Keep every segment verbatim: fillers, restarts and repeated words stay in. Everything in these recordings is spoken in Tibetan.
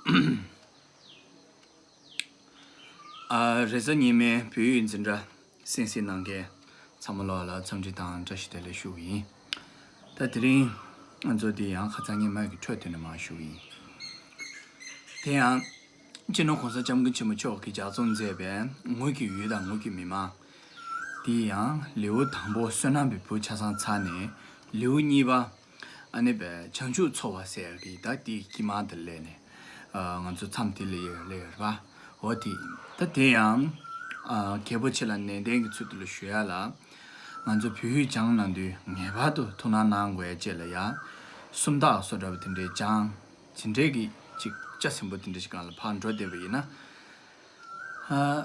ཨ། རེས་གཟའ་ཉི་མའི་བོད་ཡིག་འཛིན་གྲྭ་གསན་གཟིགས་གནང་མཁན་ཚང་མ་ལོག་ལ་འཚམས་འདྲི་དང་བཀྲ་ཤིས་བདེ་ལེགས་ཞུ་གི་ཡིན། ད་དེ་རིང་ང་ཚོ་འདི་ཡང་ཁ་སང་ཉི་མ་གི་འཕྲོས་དེ་ནས་མར་ཞུ་གི་ཡིན། དེ་ཡང་སྤྱི་ནོར་གོང་ས་སྐྱབས་མགོན་ཆེན་པོ་མཆོག་གིས་ལྗགས་རྩོམ་མཛད་པའི་ངོས་ཀྱི་ཡུལ་དང་ངོས་ཀྱི་མི་མང་། དེ་ཡང་ལེའུ་དང་པོ་བསོད་ནམས་པའི་བུ་ཆ་ཚང་ཚར་ནས་ལེའུ་གཉིས་པ། ཨ་ནི་བྱང་ཆུབ་འཚོ་བ་ཟེར་གི་ད་དེའི་དཀྱིལ་མ་དེ་སླེབས་ནས། ཨ། ང་ཚོ་མཚམས་དེ་ལ་ཡོད་ལེ་ཡོད་རེད་པ། འོ་དེ། ད་དེ་ཡང་། ཨ། གལ་པོ་ཆེ་ལ་ནན་ཏན་གྱི་ཚུལ་དུ་ལ་ཞུ་ཡ་ལ། ང་ཚོ་བོད་ཡིག་སྦྱང་གནང་དུས་ངེས་པར་དུ་ཐུགས་སྣང་གནང་དགོས་ཡ་བཅས་ལ་ཡ། སུམ་རྟགས་སོགས་འདྲ་བ་དེ་འདྲའི་སྦྱང་། དེ་འདྲའི་གི་ཅིག་ལྕགས་ཟིན་པོ་དེ་འདྲ་ཞིག་སྒང་ལ་ཕར་འགྲོ་བསྡད་པ་ཡིན་ན། ཨ།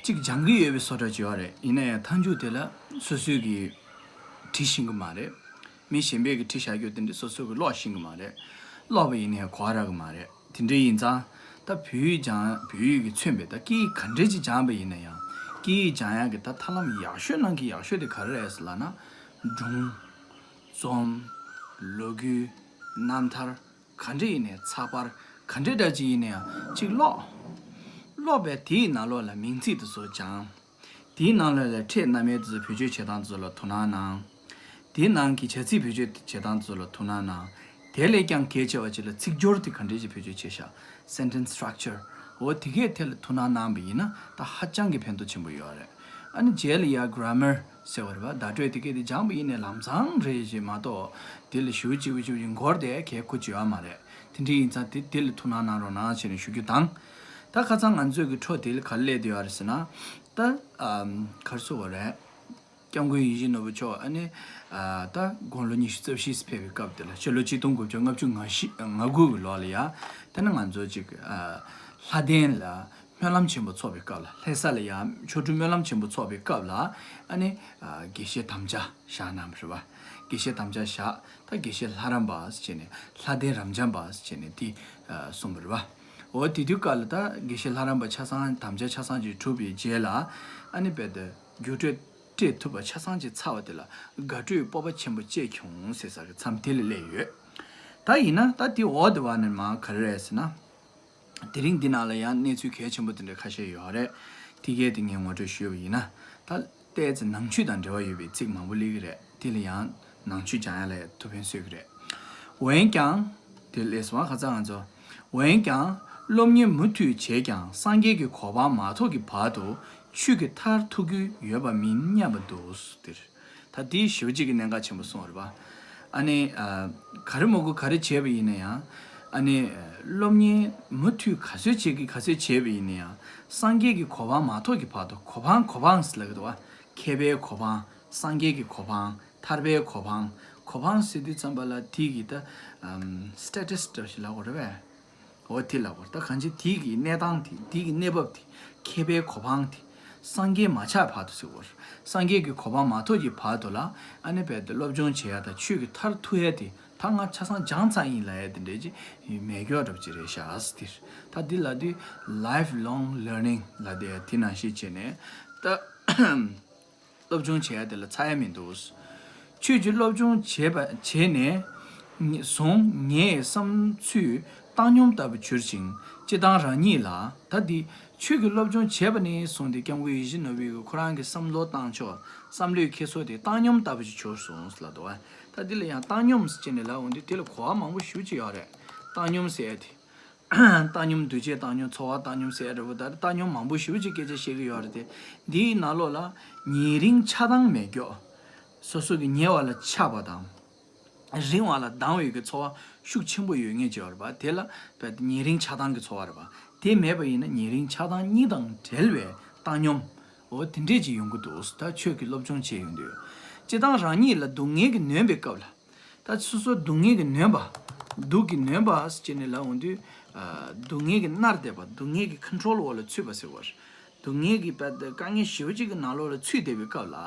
གཅིག་སྦྱང་གི་ཡོད་པའི་བཟོ་འདྲ་ཅིག་ཡོད་རེད། ཡིན་ན་ཡང་མཐའ་མཇུག་དེ་ལ་སོ་སོས་ཀྱིས་བྲིས་ཤེས་ཀྱི་མ་རེད། མི་གཞན་པས་ཀྱིས་བྲིས་བཞག་རྒྱུ་དེ་འདྲ་སོ་སོས་ཀྱིས་ཀློག་ཤེས་ཀྱི་མ་རེད། ཀློག་པ་ཡིན་ན་ཡང་གོ་བ་རག་གི་མ་རེད། དེ་འདྲ་ཡིན་ཙང་། ད་བོད་ཡིག་སྦྱང་བོད་ཡིག་གིས་མཚོན་པའི་ད་སྐད་ཡིག་ག་འདྲས་ཅིག་སྦྱངས་པ་ཡིན་ན་ཡང་། སྐད་ཡིག་སྦྱང་ཡག་གི་ད་ཐབས་ལམ་ཡག་ཤོས་ནང་གི་ཡག་ཤོས་དེ་ག་རེ་རེད་ཟེར་ལབ་ན། སྒྲུང་། རྩོམ། ལོ་རྒྱུས། རྣམ་ཐར། ག་འདྲ་ཡིན་ནའི་ཚགས་པར་ག་འདྲ་འདྲ་ཅིག་ཡིན་ནའང་གཅིག་ཀློག་ཀློག་པའི་དེའི་ནང་ལོགས་ལ་མིང་ཚིག་དེ་ཚོ་སྦྱང་། དེའི་ནང་ལོགས་ལ་ཕྲད་རྣམ་དབྱེ་དེ་ཚོ་བེད་སྤྱོད་བྱེད་སྟངས་དེ་ཚོ་ལ་ཐུགས་སྣང་གནང་། དེའི་ནང་གི་བྱ་ཚིག་བེད་སྤྱོད་བྱེད་སྟངས་དེ་ཚོ་ལ་ཐུགས་སྣང་གནང་། དེ་ལས་ཀྱང་གལ་ཆེ་བ་ཅིག་ལ་ཚིག་སྦྱོར་དེ་ག་འདྲ་ཅིག་བེད་སྤྱོད་བྱས་ཤག sentence structure། འོ་དེ་གའི་ཐད་ལ་ཐུགས་སྣང་གནང་བ་ཡིན་ན་ད་ཧ་ཅང་གི་ཕན་ཐོགས་ཆེན་པོ་ཡོད་རེད། ཨ་ནི་རྗེས་ལ་ཡ་grammar་ཟེར་བ་རེད་པ། བརྡ་སྤྲོད་དེ་གས་དེ་སྦྱངས་པ་ཡིན་ནའི་ལམ་སང་རེད་ཞེས་མ་གཏོགས། དེ་ལ་ཞེ་པོ་ཅིག་པོ་ཅིག་པོ་ཅིག་འགོར་བསྡད་ཁེ་ཁུ་ཅི་ཡོད་མ་རེད། དེ་འདྲ་ཡིན་ཙང་དེ་དེ་ལ་ཐུགས་སྣང་གནང་རོགས་གནང་ཞེས་ནས་ཞུ་རྒྱུ་དང་། ད་ཁ་སང་ང་ཚོས་ཀྱི་འཕྲོ་དེ་ལ་ག་རེ་སླེབས་བསྡད་ཡོད་རེད་ཟེར་ན། ད། ཨམ། ག་རེ་ཟེར་དགོས་རེད། སྐྱབས་མགོན་ཡིད་བཞིན་ནོར་བུ་མཆོག་ཨ་ནི། ཨ། ད་དགུང་ལོ་ཉི་ཤུ་རྩ་བཞི་ཕེབས་པའི་སྐབས་དེ་ལ་ཕྱི་ལོ་ཆིག་སྟོང་དགུ་བརྒྱ་ལྔ་བཅུ་ང་བཞི་ང་དགུ་གི་ལོ་ལ་ཡ། དེ་ནི་ང་ཚོ་ཅིག་ཨ། ལྷ་ལྡན་ལ། སྨོན་ལམ་ཆེན་པོ་ཚོགས་པའི་སྐབས་ལ། ལྷ་ས་ལ་ཡང་ཆོ་འཕྲུལ་སྨོན་ལམ་ཆེན་པོ་ཚོགས་པའི་སྐབས་ལ། ཨ་ནི། ཨ། དགེ་བཤེས་དམ་བཅའ་བཞག་གནང་བ་རེད་པ། དགེ་བཤེས་དམ་བཅའ་བཞག་ད་དགེ་བཤེས་ལྷ་རམས་པ་ཟེར་ནས་ལྷ་ལྡན་རབ་འབྱམས་པ་ཟེར་ནས་དེ། ཨ། གསུངས་པ་རེད་པ། འོ་དེ་དུས་སྐབས་ལ་ད་དགེ་བཤེས་ལྷ་རམས་པ་ཆ་ཚང་དམ་བཅའ་ཆ་ཚང་ཅིག་གྲུབ་པའི་རྗེས་ལ། ཨ་ནི་རྦད་དེ་རྒྱུགས་སྤྲོད་སྤྲད་ཐུབ་པ་ཆ་ཚང་ཅིག་ཚར་བ་དེ་ལ་དགའ་སྤྲོའི་སྤོབས་པ་ཆེན་པོ་སྐྱེས་བྱུང་ཟེར་ས་གི་མཚམས་དེ་ལ་སླེབས་ཡོད། ད་ཡིན་ན་ད་དེ་འོག་དེ་བ་ནས་མར་ག་རེ་རེད་ཟེར་ན། དེ་རིང་འདི་ནང་ལ་ཡང་གནས་ཚུལ་གལ་ཆེན་པོ་དེ་འདྲ་ཁ་ཤས་ཡོད་རེད། དེ་གས་དེ་ངས་ངོ་སྤྲོད་ཞུས་པ་ཡིན་ན། ད་ལྟའི་ཚེ་ནང་ཆོས་དང་འབྲེལ་བ་ཡོད་པའི་ཚིག་མང་པོ་སླེབས་ཀྱི་རེད། དེ་ལ་ཡང་ནང་ཆོས་སྦྱང་ཡ་ལ་ཡང་ཐུགས་ཕན་གསོས་ཀྱི་རེད། འོན་ཀྱང་། དེ་ལས་སོང་ཁ་ཚ་ང་ཚོ། འོན་ཀྱང་སློབ་གཉེར་མུ་མཐུད་བྱས་ཀྱང་སངས་རྒྱས་ཀྱི་གོ་འཕང་མ་ཐོབ་ཀྱི་བར་དུ་ཆོས་ཀྱི་མཐར་ཐུག་རྒྱུ་ཡོད་པ་མིན་སྙམ་པ་འདུག་ཟེར། ད་དེའི་ཞེ་པོ་ཅིག་གི་གནད་འགག་ཆེན་པོ་གསུངས་རེད་པ། ཨ་ནི། ཨ། ག་རེ་མོ་གུ་ག་རེ་བྱས་པ་ཡིན་ན་ཡང་། ཨ་ནི། སློབ་གཉེར་མུ་མཐུད་ག་ཚོད་བྱེད་ཀྱི་ག་ཚོད་བྱས་པ་ཡིན་ན་ཡང་སངས་རྒྱས་ཀྱི་གོ་འཕང་མ་ཐོབ་ཀྱི་བར་དུ་གོ་འཕང་གོ་འཕང་ཟེར་ལབ་ཀྱི་འདུག་པ། མཁས་པའི་གོ་འཕང་། སངས་རྒྱས་ཀྱི་གོ་འཕང་། ཐར་པའི་གོ་འཕང་། གོ་འཕང་ཟེར་དུས་ཙམ་པ་ལ་དེ་གི་ད། ཨམ། status་འདྲ་ཞིག་ལབ་དགོས་རེད་པས། འོ་དེ་ལབ་དགོས་རེད། ད་གང་ཅི་དེ་གི་གནས་སྟངས་དེ་དེ་གི་གནས་བབ་དེ་མཁས་པའི་གོ་འཕང་དེ་སངས་རྒྱས་མ་ཆགས་བར་དུ་ཟེར་དགོས་རེད། སངས་རྒྱས་ཀྱི་གོ་འཕང་མ་ཐོབ་ཀྱི་བར་དུ་ལ་ཨ་ནི་རྦད་དེ་སློབ་སྦྱོང་བྱེད་ཡ་དང་ཆོས་ཀྱི་མཐར་ཐུག་ཡ་དེ་ད་ང་ཆ་ཚང་སྦྱངས་ཚར་ཡིན་ལབ་ཡ་དེ་འདྲས་ཅིག་མེད་སྐྱོ་འདྲ་པོ་ཅིག་རེད་ཤག་ཟེར། ད་འདི་ལབ་དུས་lifelong learning་ལབ་བསྡད་ཡ་དེ་ནང་བཞིན་བྱས་ནས་ད། སློབ་སྦྱོང་བྱེད་ཡ་དེ་ལ་ཚར་ཡ་མི་འདུག་ཆོས་ཀྱི་སློབ་སྦྱོང་བྱས་པ་བྱས་ནས་བཟུང་ངའི་བསམ་ཚུལ་བཏང་སྙོམས་ལྟ་བུ་གྱུར་ཅིང་། སྤྱིར་བཏང་རང་ཉིད་ལ་ད་འདི་ཆོས་ཀྱི་སློབ་སྦྱོང་བྱས་པ་ནས་བཟུང་སྟེ་སྐྱབས་མགོན་ཡིད་བཞིན་ནོར་བུས་ཁོ་རང་གི་བསམ་བློ་བཏང་ཕྱོགས་བསམ་བློའི་འཁྱེར་སོ་དེ་བཏང་སྙོམས་ལྟ་བུ་ཞིག་གྱུར་སོང་ལབ་འདུག་ད་འདི་ལ་ཡང་བཏང་སྙོམས་ཟེར་ནས་ལབ་འོང་དུས་དེ་ལ་གོ་བ་མང་པོ་ཞེ་པོ་ཅིག་ཡོད་རེད། བཏང་སྙོམས་ཟེར་ཡ་དེ། བཏང་སྙོམས་འདུ་བྱེད་བཏང་སྙོམས་འཚོ་བ་བཏང་སྙོམས་ཟེར་ཡ་འདྲ་པོ་ད་རེས་བཏང་སྙོམས་མང་པོ་ཞེ་པོ་ཅིག་སྐད་ཆ་བཤད་ཀྱི་ཡོད་རེད་དེ། འདིའི་ནང་ལོགས་ལ་ཉེ་རིང་ཆགས་སྡང་མེད་སྐྱོ། སོ་སོ་གི་ཉེ་བ་ལ་ཆགས་པ་དང་། རིང་བ་ལ་སྡང་བའི་གི་ཚོར་བ་ཤུགས་ཆེན་པོ་ཡོད་མཁན་ཅིག་ཡོད་རེད་པ། དེ་ལ་བས་ཉེ་རིང་ཆགས་སྡང་གི་ཚོར་བ་རེད་པ། དེ་མེད་པ་ཡིན་ན་ཉེ་རིང་ཆགས་སྡང་གཉིས་དང་བྲལ་བའི་བཏང་སྙོམས། འོ་དེ་འདྲས་ཅིག་ཡོང་གི་འདུག་ད་ཆོས་ཀྱི་སློབ་སྦྱོང་བྱས་ཡོང་དུས། སྤྱིར་བཏང་རང་ཉིད་ལ་སྡུག་བསྔལ་གྱིས་ནོན་པའི་སྐབས་ལ། ད་སོ་སོ་སྡུག་བསྔལ་གྱིས་ནོན་པ། སྡུག་གིས་ནོན་པ་ཟེར་ནས་ལབ་འོང་དུས། ཨ། སྡུག་བསྔལ་གྱིས་མནར་བསྡད་པ། སྡུག་བསྔལ་གྱི་ཁོན་ཊོལ་འོག་ལ་ཚུད་པ་ཟེར་བ་རེད། སྡུག་བསྔལ་གྱི་བར་དུ་དཀའ་ངལ་ཞེ་པོ་ཅིག་གི་ནང་ལོགས་ལ་ཚུད་བསྡད་པའི་སྐབས་ལ།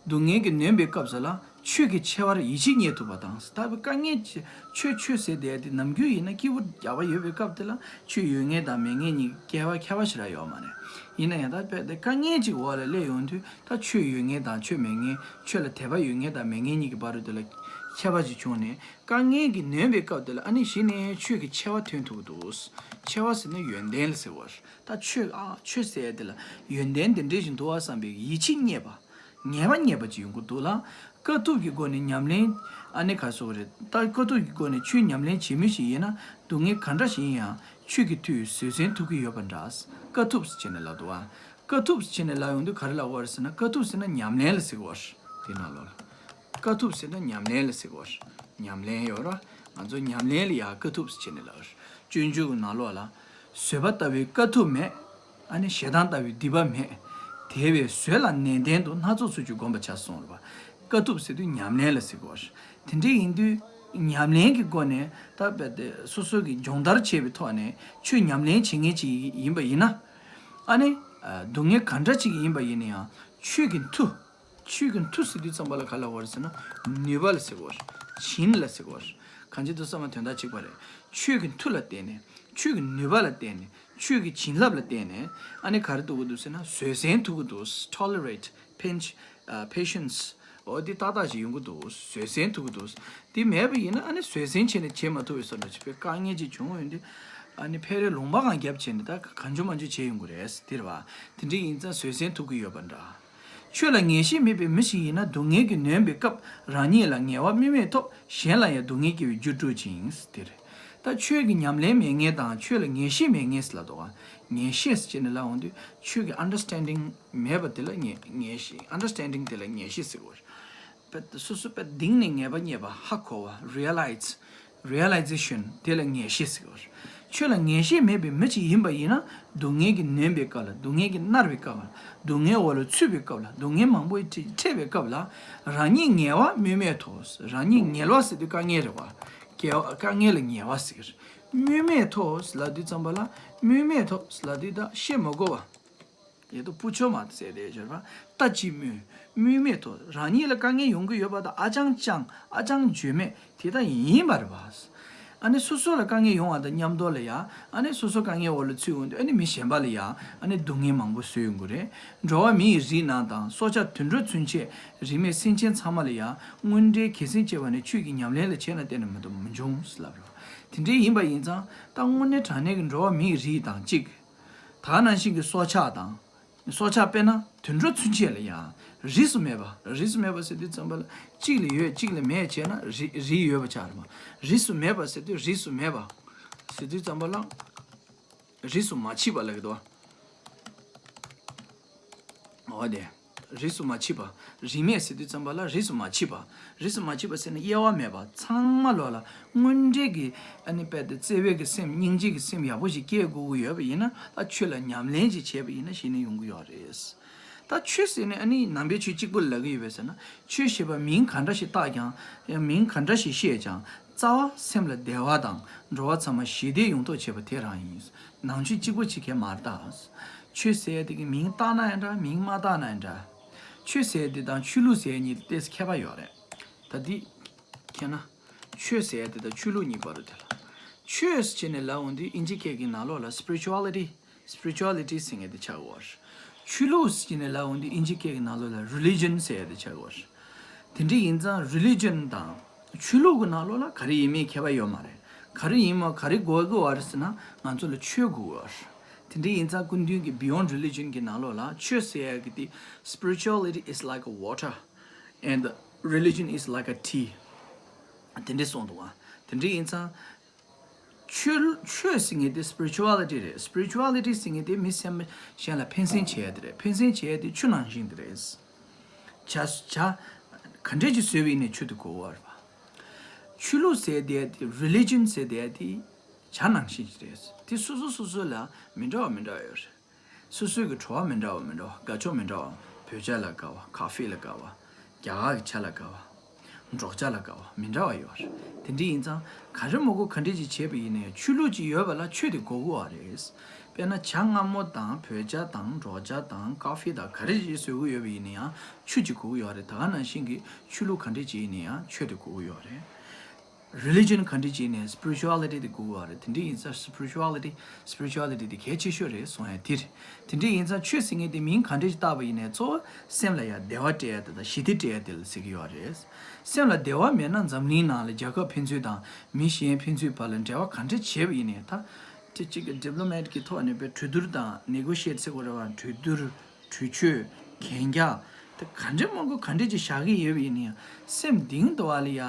སྡུག་བསྔལ་གྱིས་ནོན་པའི་སྐབས་སུ་ལ་ཆོས་ཀྱི་ཆེ་བར་ཡིད་ཆེས་རྙེད་ཐུབ་པ་དང་། ད་དཀའ་ངལ་ཆེ་ཆོས་ཆོས་ཟེར་བསྡད་དེ་ནམ་རྒྱུན་ཡིན་ན་སྐྱིད་པོ་རྒྱག་པ་ཡོད་པའི་སྐབས་དེ་ལ་ཆོས་ཡོད་མཁན་དང་མེད་མཁན་གཉིས་ཀྱི་སྐལ་བ་ཁྱད་པར་ཞེ་དྲག་ཡོད་མ་རེད། ཡིན་ན་ཡང་ད་བར་དུ་དཀའ་ངལ་ཅིག་འོག་ལ་སླེབས་ཡོང་དུས། ད་ཆོས་ཡོད་མཁན་དང་ཆོས་མེད་མཁན། ཆོས་ལ་དད་པ་ཡོད་མཁན་དང་མེད་མཁན་གཉིས་ཀྱི་བར་དུ་ལ་ ཁྱད་པར་ཅིག་བྱུང་ནས་དཀའ་ངལ་གྱིས་ནོན་པའི་སྐབས་དེ་ལ་ཨ་ནི་གཞི་ནས་ཆོས་ཀྱི་ཆེ་བ་ཐོན་ཐུབ་ཀྱི་འདུག་ཆེ་བ་ཟེར་ན་ཡོན་ཏན་ལ་ཟེར་བ་རེད། ད་ཆོས་ཨ་ཆོས་ཟེར་ཡ་དེ་ལ་ཡོན་ཏན་དེ་འདྲས་ཞིག་འདུག་བ་བསམ་པའི་ཡིད་ཆེས་རྙེད་པ། ངེས་པ་རྙེད་པ་ཅིག་ཡོང་གི་འདུག་ལ། དཀའ་ཐུབ་ཀྱི་སྒོ་ནས་ཉམས་ལེན་ཨ་ནི་ག་སོགས་རེད། ད་དཀའ་ཐུབ་ཀྱི་སྒོ་ནས་ཆོས་ཉམས་ལེན་བྱེད་མུས་ཤིག་ཡིན་ན་སྡུག་བསྔལ་ག་འདྲ་ཞིག་ཡིན་ཡང་ཆོས་ཀྱི་མཐུས་བཟོད་བསྲན་ཐུབ་ཀྱི་ཡོད་པ་འདྲ། དཀའ་ཐུབ་ཟེར་བྱས་ནས་ལབ་འདུག་བ། དཀའ་ཐུབ་ཟེར་བྱས་ནས་ལབ་ཡོང་དུས་ག་རེ་ལབ་དགོས་རེད་ཟེར་ན། དཀའ་ཐུབ་ཟེར་ན་ཉམས་ལེན་ལ་ཟེར་གྱི་ཡོད་རེད། དེ་ནང་ལོགས་ལ། དཀའ་ཐུབ་ཟེར་ན་ཉམས་ལེན་ལ་ཟེར་གྱི་ཡོད་རེད། ཉམས་ལེན་ཡོད་ར། ང་ཚོ་ཉམས་ལེན་ལ་ཡང་དཀའ་ཐུབ་ཟེར་བྱས་ནས་ལབ་ཡོད་རེད། སྤྱོད་འཇུག་གི་ནང་ལོགས་ལ། བཟོད་པ་ལྟ་བུའི་དཀའ་ཐུབ་མེད། ཨ་ནི་ཞེ་སྡང་ལྟ་བུའི་སྡིག་པ་མེད། དེ་བས་བཟོད་ལ་ནན་ཏན་དུ་སྣ་ཚོགས་ཚུལ་གྱིས་བསྒོམ་པར་བྱ་གསུངས་རེད་པ། དཀའ་ཐུབ་ཟེར་དུས་ཉམས་ལེན་ལ་ཟེར་གྱི་ཡོད་རེད། དེ་འདྲ་ཡིན་དུས་ཉམས་ལེན་གྱི་སྒོ་ནས་ད་རྦད་དེ་སོ་སོ་གི་སྦྱོང་བརྡར་བྱས་པའི་ཐོག་ནས་ཆོས་ཉམས་ལེན་བྱེད་མཁན་ཅིག་ཡིན་པ་ཡིན་ན། ཨ་ནི། སྡུག་བསྔལ་ག་འདྲ་ཅིག་ཡིན་པ་ཡིན་ན་ཡང་ཆོས་ཀྱི་མཐུ། ཆོས་ཀྱི་མཐུ་ཟེར་དུས་ཙམ་པ་ལ་ག་ལབ་དགོས་རེད་ཟེར་ན། ནུས་པ་ལ་ཟེར་དགོས་རེད། བྱིན་ལ་ཟེར་དགོས་རེད། གང་ཅི་འདུག་བསམ་ན་དོན་དག་གཅིག་པ་རེད། ཆོས་ཀྱི་མཐུ་ལ་བརྟེན་ནས། ཆོས་ཀྱི་ནུས་པ་ལ་བརྟེན་ནས། ཆོས་ཀྱི་བྱིན་རླབས་ལ་བརྟེན་ནས། ཨ་ནི་ག་རེ་ཐུབ་ཀྱི་འདུག་ཟེར་ན། བཟོད་བསྲན་ཐུབ་ཀྱི་འདུག Tolerate, pinch, patience. འོ་འདི་ཏག་ཏག་ཅིག་ཡོང་གི་འདུག་བཟོད་བསྲན་ཐུབ་ཀྱི་འདུག་དེ་མེད་པ་ཡིན་ན་ཨ་ནི་བཟོད་བསྲན་བྱས་ནས་བྱེད་མ་ཐུབ་པའི་བཟོ་འདྲ་ཅིག་པའི་དཀའ་ངལ་ཅིག་བྱུང་ཡོང་དུས། ཨ་ནི་ཕལ་རེ་ལུང་པ་གང་རྒྱབ་བྱས་ནས་ད་གང་བྱུང་མང་བྱུང་བྱས་ཡོང་གི་རེད་དེ་རེད་བ། དེ་འདྲ་ཡིན་ཙང་བཟོད་བསྲན་ཐུབ་ཀྱི་ཡོད་པ་འདྲ། ཆོས་ལ་ངེས་ཤེས་མེད་པའི་མི་ཞིག་ཡིན་ན་སྡུག་བསྔལ་གྱིས་ནོན་པའི་སྐབས་རང་ཉིད་ལ་ངལ་བ་དམིགས་མེད་ཐོབ། གཞན་ལ་ཡང་སྡུག་བསྔལ་སྐྱེ་བའི་རྒྱུར་གྲུབ་ཅིང་། དེ་རེད། ད་ཆོས་ཀྱི་ཉམས་ལེན་མེད་མཁན་དང་ཆོས་ལ་ངེས་ཤེས་མེད་མཁན་ཟེར་ལབ་འདུག་ག་ངེས་ཤེས་ཟེར་བྱས་ནས་ལབ་འོང་དུས་ཆོས་ཀྱི་understanding མེད་པ་དེ་ལ་ངེས་ངེས་ཤེས། understanding དེ་ལ་ངེས་ཤེས་ཟེར་གྱི་ཡོད་རེད། དཔེ་སོ་སོ་དཔེ་གཏིང་ནས་ངེས་པ་རྙེད་པ། ཧ་གོ་བ། realize, realization དེ་ལ་ངེས་ཤེས་ཟེར་གྱི་ཡོད་རེད། ཆོས་ལ་ངེས་ཤེས་མེད་པའི་མི་ཅིག་ཡིན་པ་ཡིན་ན་སྡུག་བསྔལ་གྱིས་ནོན་པའི་སྐབས་ལ། སྡུག་བསྔལ་གྱིས་མནར་བའི་སྐབས་ལ། སྡུག་བསྔལ་འོག་ལ་ཚུད་པའི་སྐབས་ལ། སྡུག་བསྔལ་མང་པོ་འཕྲད་པའི་སྐབས་ལ་རང་ཉིད་ངལ་བ་དམིགས་མེད་ཐོབ། རང་ཉིད་ངལ་བ་ཟེར་དུས་དཀའ་ངལ་རེད་བ། དཀའ་དཀའ་ངལ་ལ་ངལ་བ་ཟེར། དམིགས་མེད་ཐོབ་ལབ་དུས་ཙམ་པ་ལ། དམིགས་མེད་ཐོབ་ལབ་དུས་ད་བཤད་མ་དགོས་བ། ཡེ་ཏོ་པུ་ཆོ་མ་ཟེར་དེ་ཞོར་བ། ལྟ་ཅི་སྨོས། དམིགས་མེད་དོ། རང་ཉིད་ལ་དཀའ་ངལ་ཡོང་གི་ཡོད་པ་དང་ཨ་ཅང་ཅང་ཨ་ཅང་བརྗོད་མེད་དེ་ལྟ་ཡིན་པ་རེད་བ། ཨ་ནི་སོ་སོ་ལ་དཀའ་ངལ་ཡོང་བ་དང་མཉམ་དུ་ལ་ཡ། ཨ་ནི་སོ་སོ་དཀའ་ངལ་འོག་ལ་ཚུད་འོང་དུས་ཨ་ནི་མི་གཞན་པ་ལ་ཡ། ཨ་ནི་སྡུག་བསྔལ་མང་པོ་བཟོས་ཡོང་གི་རེད། འགྲོ་བ་མི་ཡི་རིགས་རྣམས་དང་སྲོག་ཆགས་དུད་འགྲོ་ཚུན་ཆད་རིས་མེད་སེམས་ཅན་ཚང་མ་ལ་ཡ། དངོས་འབྲེལ་གལ་སྲིད་སྐྱེ་བ་ནི་ཆོས་ཀྱི་ཉམས་ལེན་ལ་བྱས་ན་གཏན་ནས་མི་འདུག་མི་འབྱུང་ལབ་རེད་བ། དེ་འདྲའི་ཡིན་པ་ཡིན་ཙང་ད་དངོས་གནས་དྲང་གནས་ཀྱི་འགྲོ་བ་མི་ཡི་རིགས་དང་གཅིག་ད་ག་ནང་བཞིན་གྱི་སྲོག་ཆགས་དང་། སྲོག་ཆགས་དཔེར་ན་དུད་འགྲོ་ཚུན་ཆད་ལ་ཡང་རིས་སུ་མེད་པ། རིས་སུ་མེད་པ་ཟེར་དུས་ཙམ་པ་ལ་གཅིག་ལ་ཡོད་གཅིག་ལ་མེད་བྱས་ན་རིས་རིས་ཡོད་པ་ཆགས་རེད་མ། རིས་སུ་མེད་པ་ཟེར་དུས་རིས་སུ་མེད་པ་ཟེར་དུས་ཙམ་པ་ལ་རིས་སུ་མ་མཆིས་པ་ལབ་ཀྱི་འདུག་བ། འོ་དེ། རིས་སུ་མ་མཆིས་པ། རིས་མེད་ཟེར་དུས་ཙམ་པ་ལ་རིས་སུ་མ་མཆིས་པ། རིས་སུ་མ་མཆིས་པ་ཟེར་ན་དབྱེ་བ་མེད་པ་ཚང་མ་ལོག་ལ་དངོས་འབྲེལ་གྱི་ཨ་ནི་དཔེ་དེ་བརྩེ་བའི་གི་སེམས་སྙིང་རྗེ་གི་སེམས་ཡག་པོ་ཞིག་སྐྱེ་དགོས་ཀྱི་ཡོད་པ་ཡིན་ན་ད་ཆོས་ལ་ཉམས་ལེན་ཅིག་བྱས་པ་ཡིན་ན་གཞི་ནས་ཡོང་གི་ཡོད་རེད། ད་ཆོས་ཟེར་ནས་ཨ་ནི་ནང་པའི་ཆོས་གཅིག་པུ་ལབ་ཀྱི་ཡོད་པས་ཟེར་ན་ཆོས་ཞེས་པ་མིང་ག་འདྲ་ཞིག་བཏགས་ཀྱང་ཡང་མིང་ག་འདྲ་ཞིག་བཤད་ཀྱང་། རྩ་བ་སེམས་ལ་བདེ་བ་དང་འགྲོ་བ་ཚང་མ་ཞི་བདེ་ཡོང་ཐབས་བྱེད་པ་དེ་རང་ཡིན། ནང་ཆོས་གཅིག་པོ་གཅིག་གས་མ་རེད་ད། ཆོས་ཟེར་ཡ་དེ་གི་མིང་བཏགས་ན་ཡང་འདྲ་མིང་མ་བཏགས་ན་ཡང་འདྲ། ཆོས་ཟེར་ཡ་དེ་དང་ཆོས་ལུགས་ཟེར་ཡ་གཉིས་ཏོག་ཙམ་ཁྱད་པར་ཡོད་རེད། ད་འདི་ཁྱེད་ན། ཆོས་ཟེར་ཡ་དེ་དང་ཆོས་ལུགས་གཉིས་བར་དུ་དེ་ལ། ཆོས་ཟེར་ནས་ལབ་འོང་དུས་ཨིན་ཇི་སྐད་ཀྱི་ནང་ལོགས་ལ་spirituality spirituality ཟེར་མཁན་དེ་ཆགས་ཡོད་རེད། ཆོས་ལུགས་ཟེར་ནས་ལབ་འོང་དུས་ཨིན་ཇི་སྐད་ཀྱི་ནང་ལོགས་ལ་religion ཟེར་ཡ་དེ་ཆགས་ཡོད་རེད། དེ་འདྲ་ཡིན་ཙང་religion དང་ཆོས་ལུགས་ཀྱི་ནང་ལོགས་ལ་ག་རེ་ཡིན་མིན་ཁྱད་པར་ཡོད་མ་རེད། ག་རེ་ཡིན་མ་ག་རེ་དགོས་ཀྱི་ཡོད་རེད་ཟེར་ན་ང་ཚོ་ལ་ཆོས་དགོས་ཀྱི་ཡོད་རེད། དེ་འདྲ་ཡིན་ཙང་སྐུ་མདུན་གྱི་beyond religion གྱི་ནང་ལོགས་ལ་ཆོས་ཟེར་ཡ་གི་དེ་spirituality is like a water and religion is like a tea དེ་འདྲ་གསུངས་འདུག་ཨ། དེ་འདྲ་ཡིན་ཙང་། ཆོས་ཆོས་ཟེར་མཁན་དེ་spirituality རེད། spirituality ཟེར་མཁན་དེ་མི་སེམས་གཞན་ལ་ཕན་སེམས་བྱེད་ཡ་དེ་རེད། ཕན་སེམས་བྱེད་ཡ་དེ་ཆུ་ནང་བཞིན་དེ་རེད། བྱ་བྱ་ག་འདྲས་ཀྱིས་བཟོས་པ་ཡིན་ནའི་ཆུ་དེ་དགོས་པ་རེད་པ། ཆོས་ལུགས་ཟེར་དེ་དེ་religion ཟེར་དེ་དེ་བྱ་ནང་བཞིན་ཅིག་རེད། དེ་སོ་སོ་སོ་སོ་ལ་མི་འདྲ་བ་མི་འདྲ་བ་ཡོད་རེད། སོ་སོའི་གི་བྲོ་བ་མི་འདྲ་བ་མི་འདྲ་བ། དགའ་ཕྱོགས་མི་འདྲ་བ། བོད་ཇ་ལ་དགའ་བ། ཁ་ཧྥེ་ལ་དགའ་བ། རྒྱ་གར་གྱི་ཇ་ལ་དགའ་བ། འབྲོག་ཇ་ལ་དགའ་བ་མི་འདྲ་བ་ཡོད་རེད། དེ་འདྲ་ཡིན་ཙང་ག་རེ་མོ་གོ་ག་འདྲ་ཅིག་བྱས་པ་ཡིན་ནའི་ཆོས་ལུགས་ཅིག་ཡོད་པ་ལ་ཆོས་དེ་དགོས་ཀྱི་ཡོད་རེད། དཔེར་ན་ཇ་མངར་མོ་དང་བོད་ཇ་དང་འབྲོག་ཇ་དང་ཁ་ཧྥེ་དང་ག་རེ་ཅིག་བཟོ་གི་ཡོད་པ་ཡིན་ན་ཡང་ཆུ་ཅིག་དགོས་ཀྱི་ཡོད་རེད། ད་ག་ནང་བཞིན་གྱི་ཆོས་ལུགས་ག་འདྲ་ཅིག་ཡིན་ན་ཡང་ཆོས་དེ་དགོས་ཀྱི་ཡོད་རེད། རི་ལི་ཇན་ག་འདྲ་ཅིག་ནས་སི་པི་རི་ཅུ་ཨ་ལི་ཊི་དེ་དགོས་པ་རེད། དེ་འདྲ་ཡིན་ཙང་སི་པི་རི་ཅུ་ཨ་ལི་ཊི་སི་པི་རི་ཅུ་ཨ་ལི་ཊི་དེ་གལ་ཆེ་ཤོས་རེད་གསུང་ཡ་དེ་རེད། དེ་འདྲ་ཡིན་ཙང་ཆོས་ཟེར་མཁན་དེ་མིང་ག་འདྲ་ཅིག་བཏགས་པ་ཡིན་ནའི་གཙོ་བོ་སེམས་ལ་ཡ་བདེ་བ་སྤྲད་ཡ་དེ་དང་ཞི་བདེ་སྤྲད་ཡ་དེ་ལ་ཟེར་གྱི་ཡོད་རེད། སེམས་ལ་བདེ་བ་མེད་ན་འཛམ་གླིང་ནང་ལ་རྒྱལ་ཁབ་ཕན་ཚུན་དང་མི་གཞན་ཕན་ཚུན་བར་ལ་འབྲེལ་བ་ག་འདྲ་བྱས་པ་ཡིན་ནའི་ད་དེ་གཅིག་གི་ཌི་པི་ལོ་མེཊ་ཀྱི་ཐོག་ནས་པའི་གྲོས་བསྡུར་དང་ནེ་གོ་ཤི་ཡེཊ་ཟེར་དགོས་རེད་བ། གྲོས་བསྡུར། གྲོས་ཆོད། གན་རྒྱ། དེ་ག་འདྲ་མང་པོ་ག་འདྲ་ཅིག་བཞག་གི་ཡོད་པ་ཡིན་ན་ཡང་སེམས་གཏིང་དུ་བ་ལ་ཡ་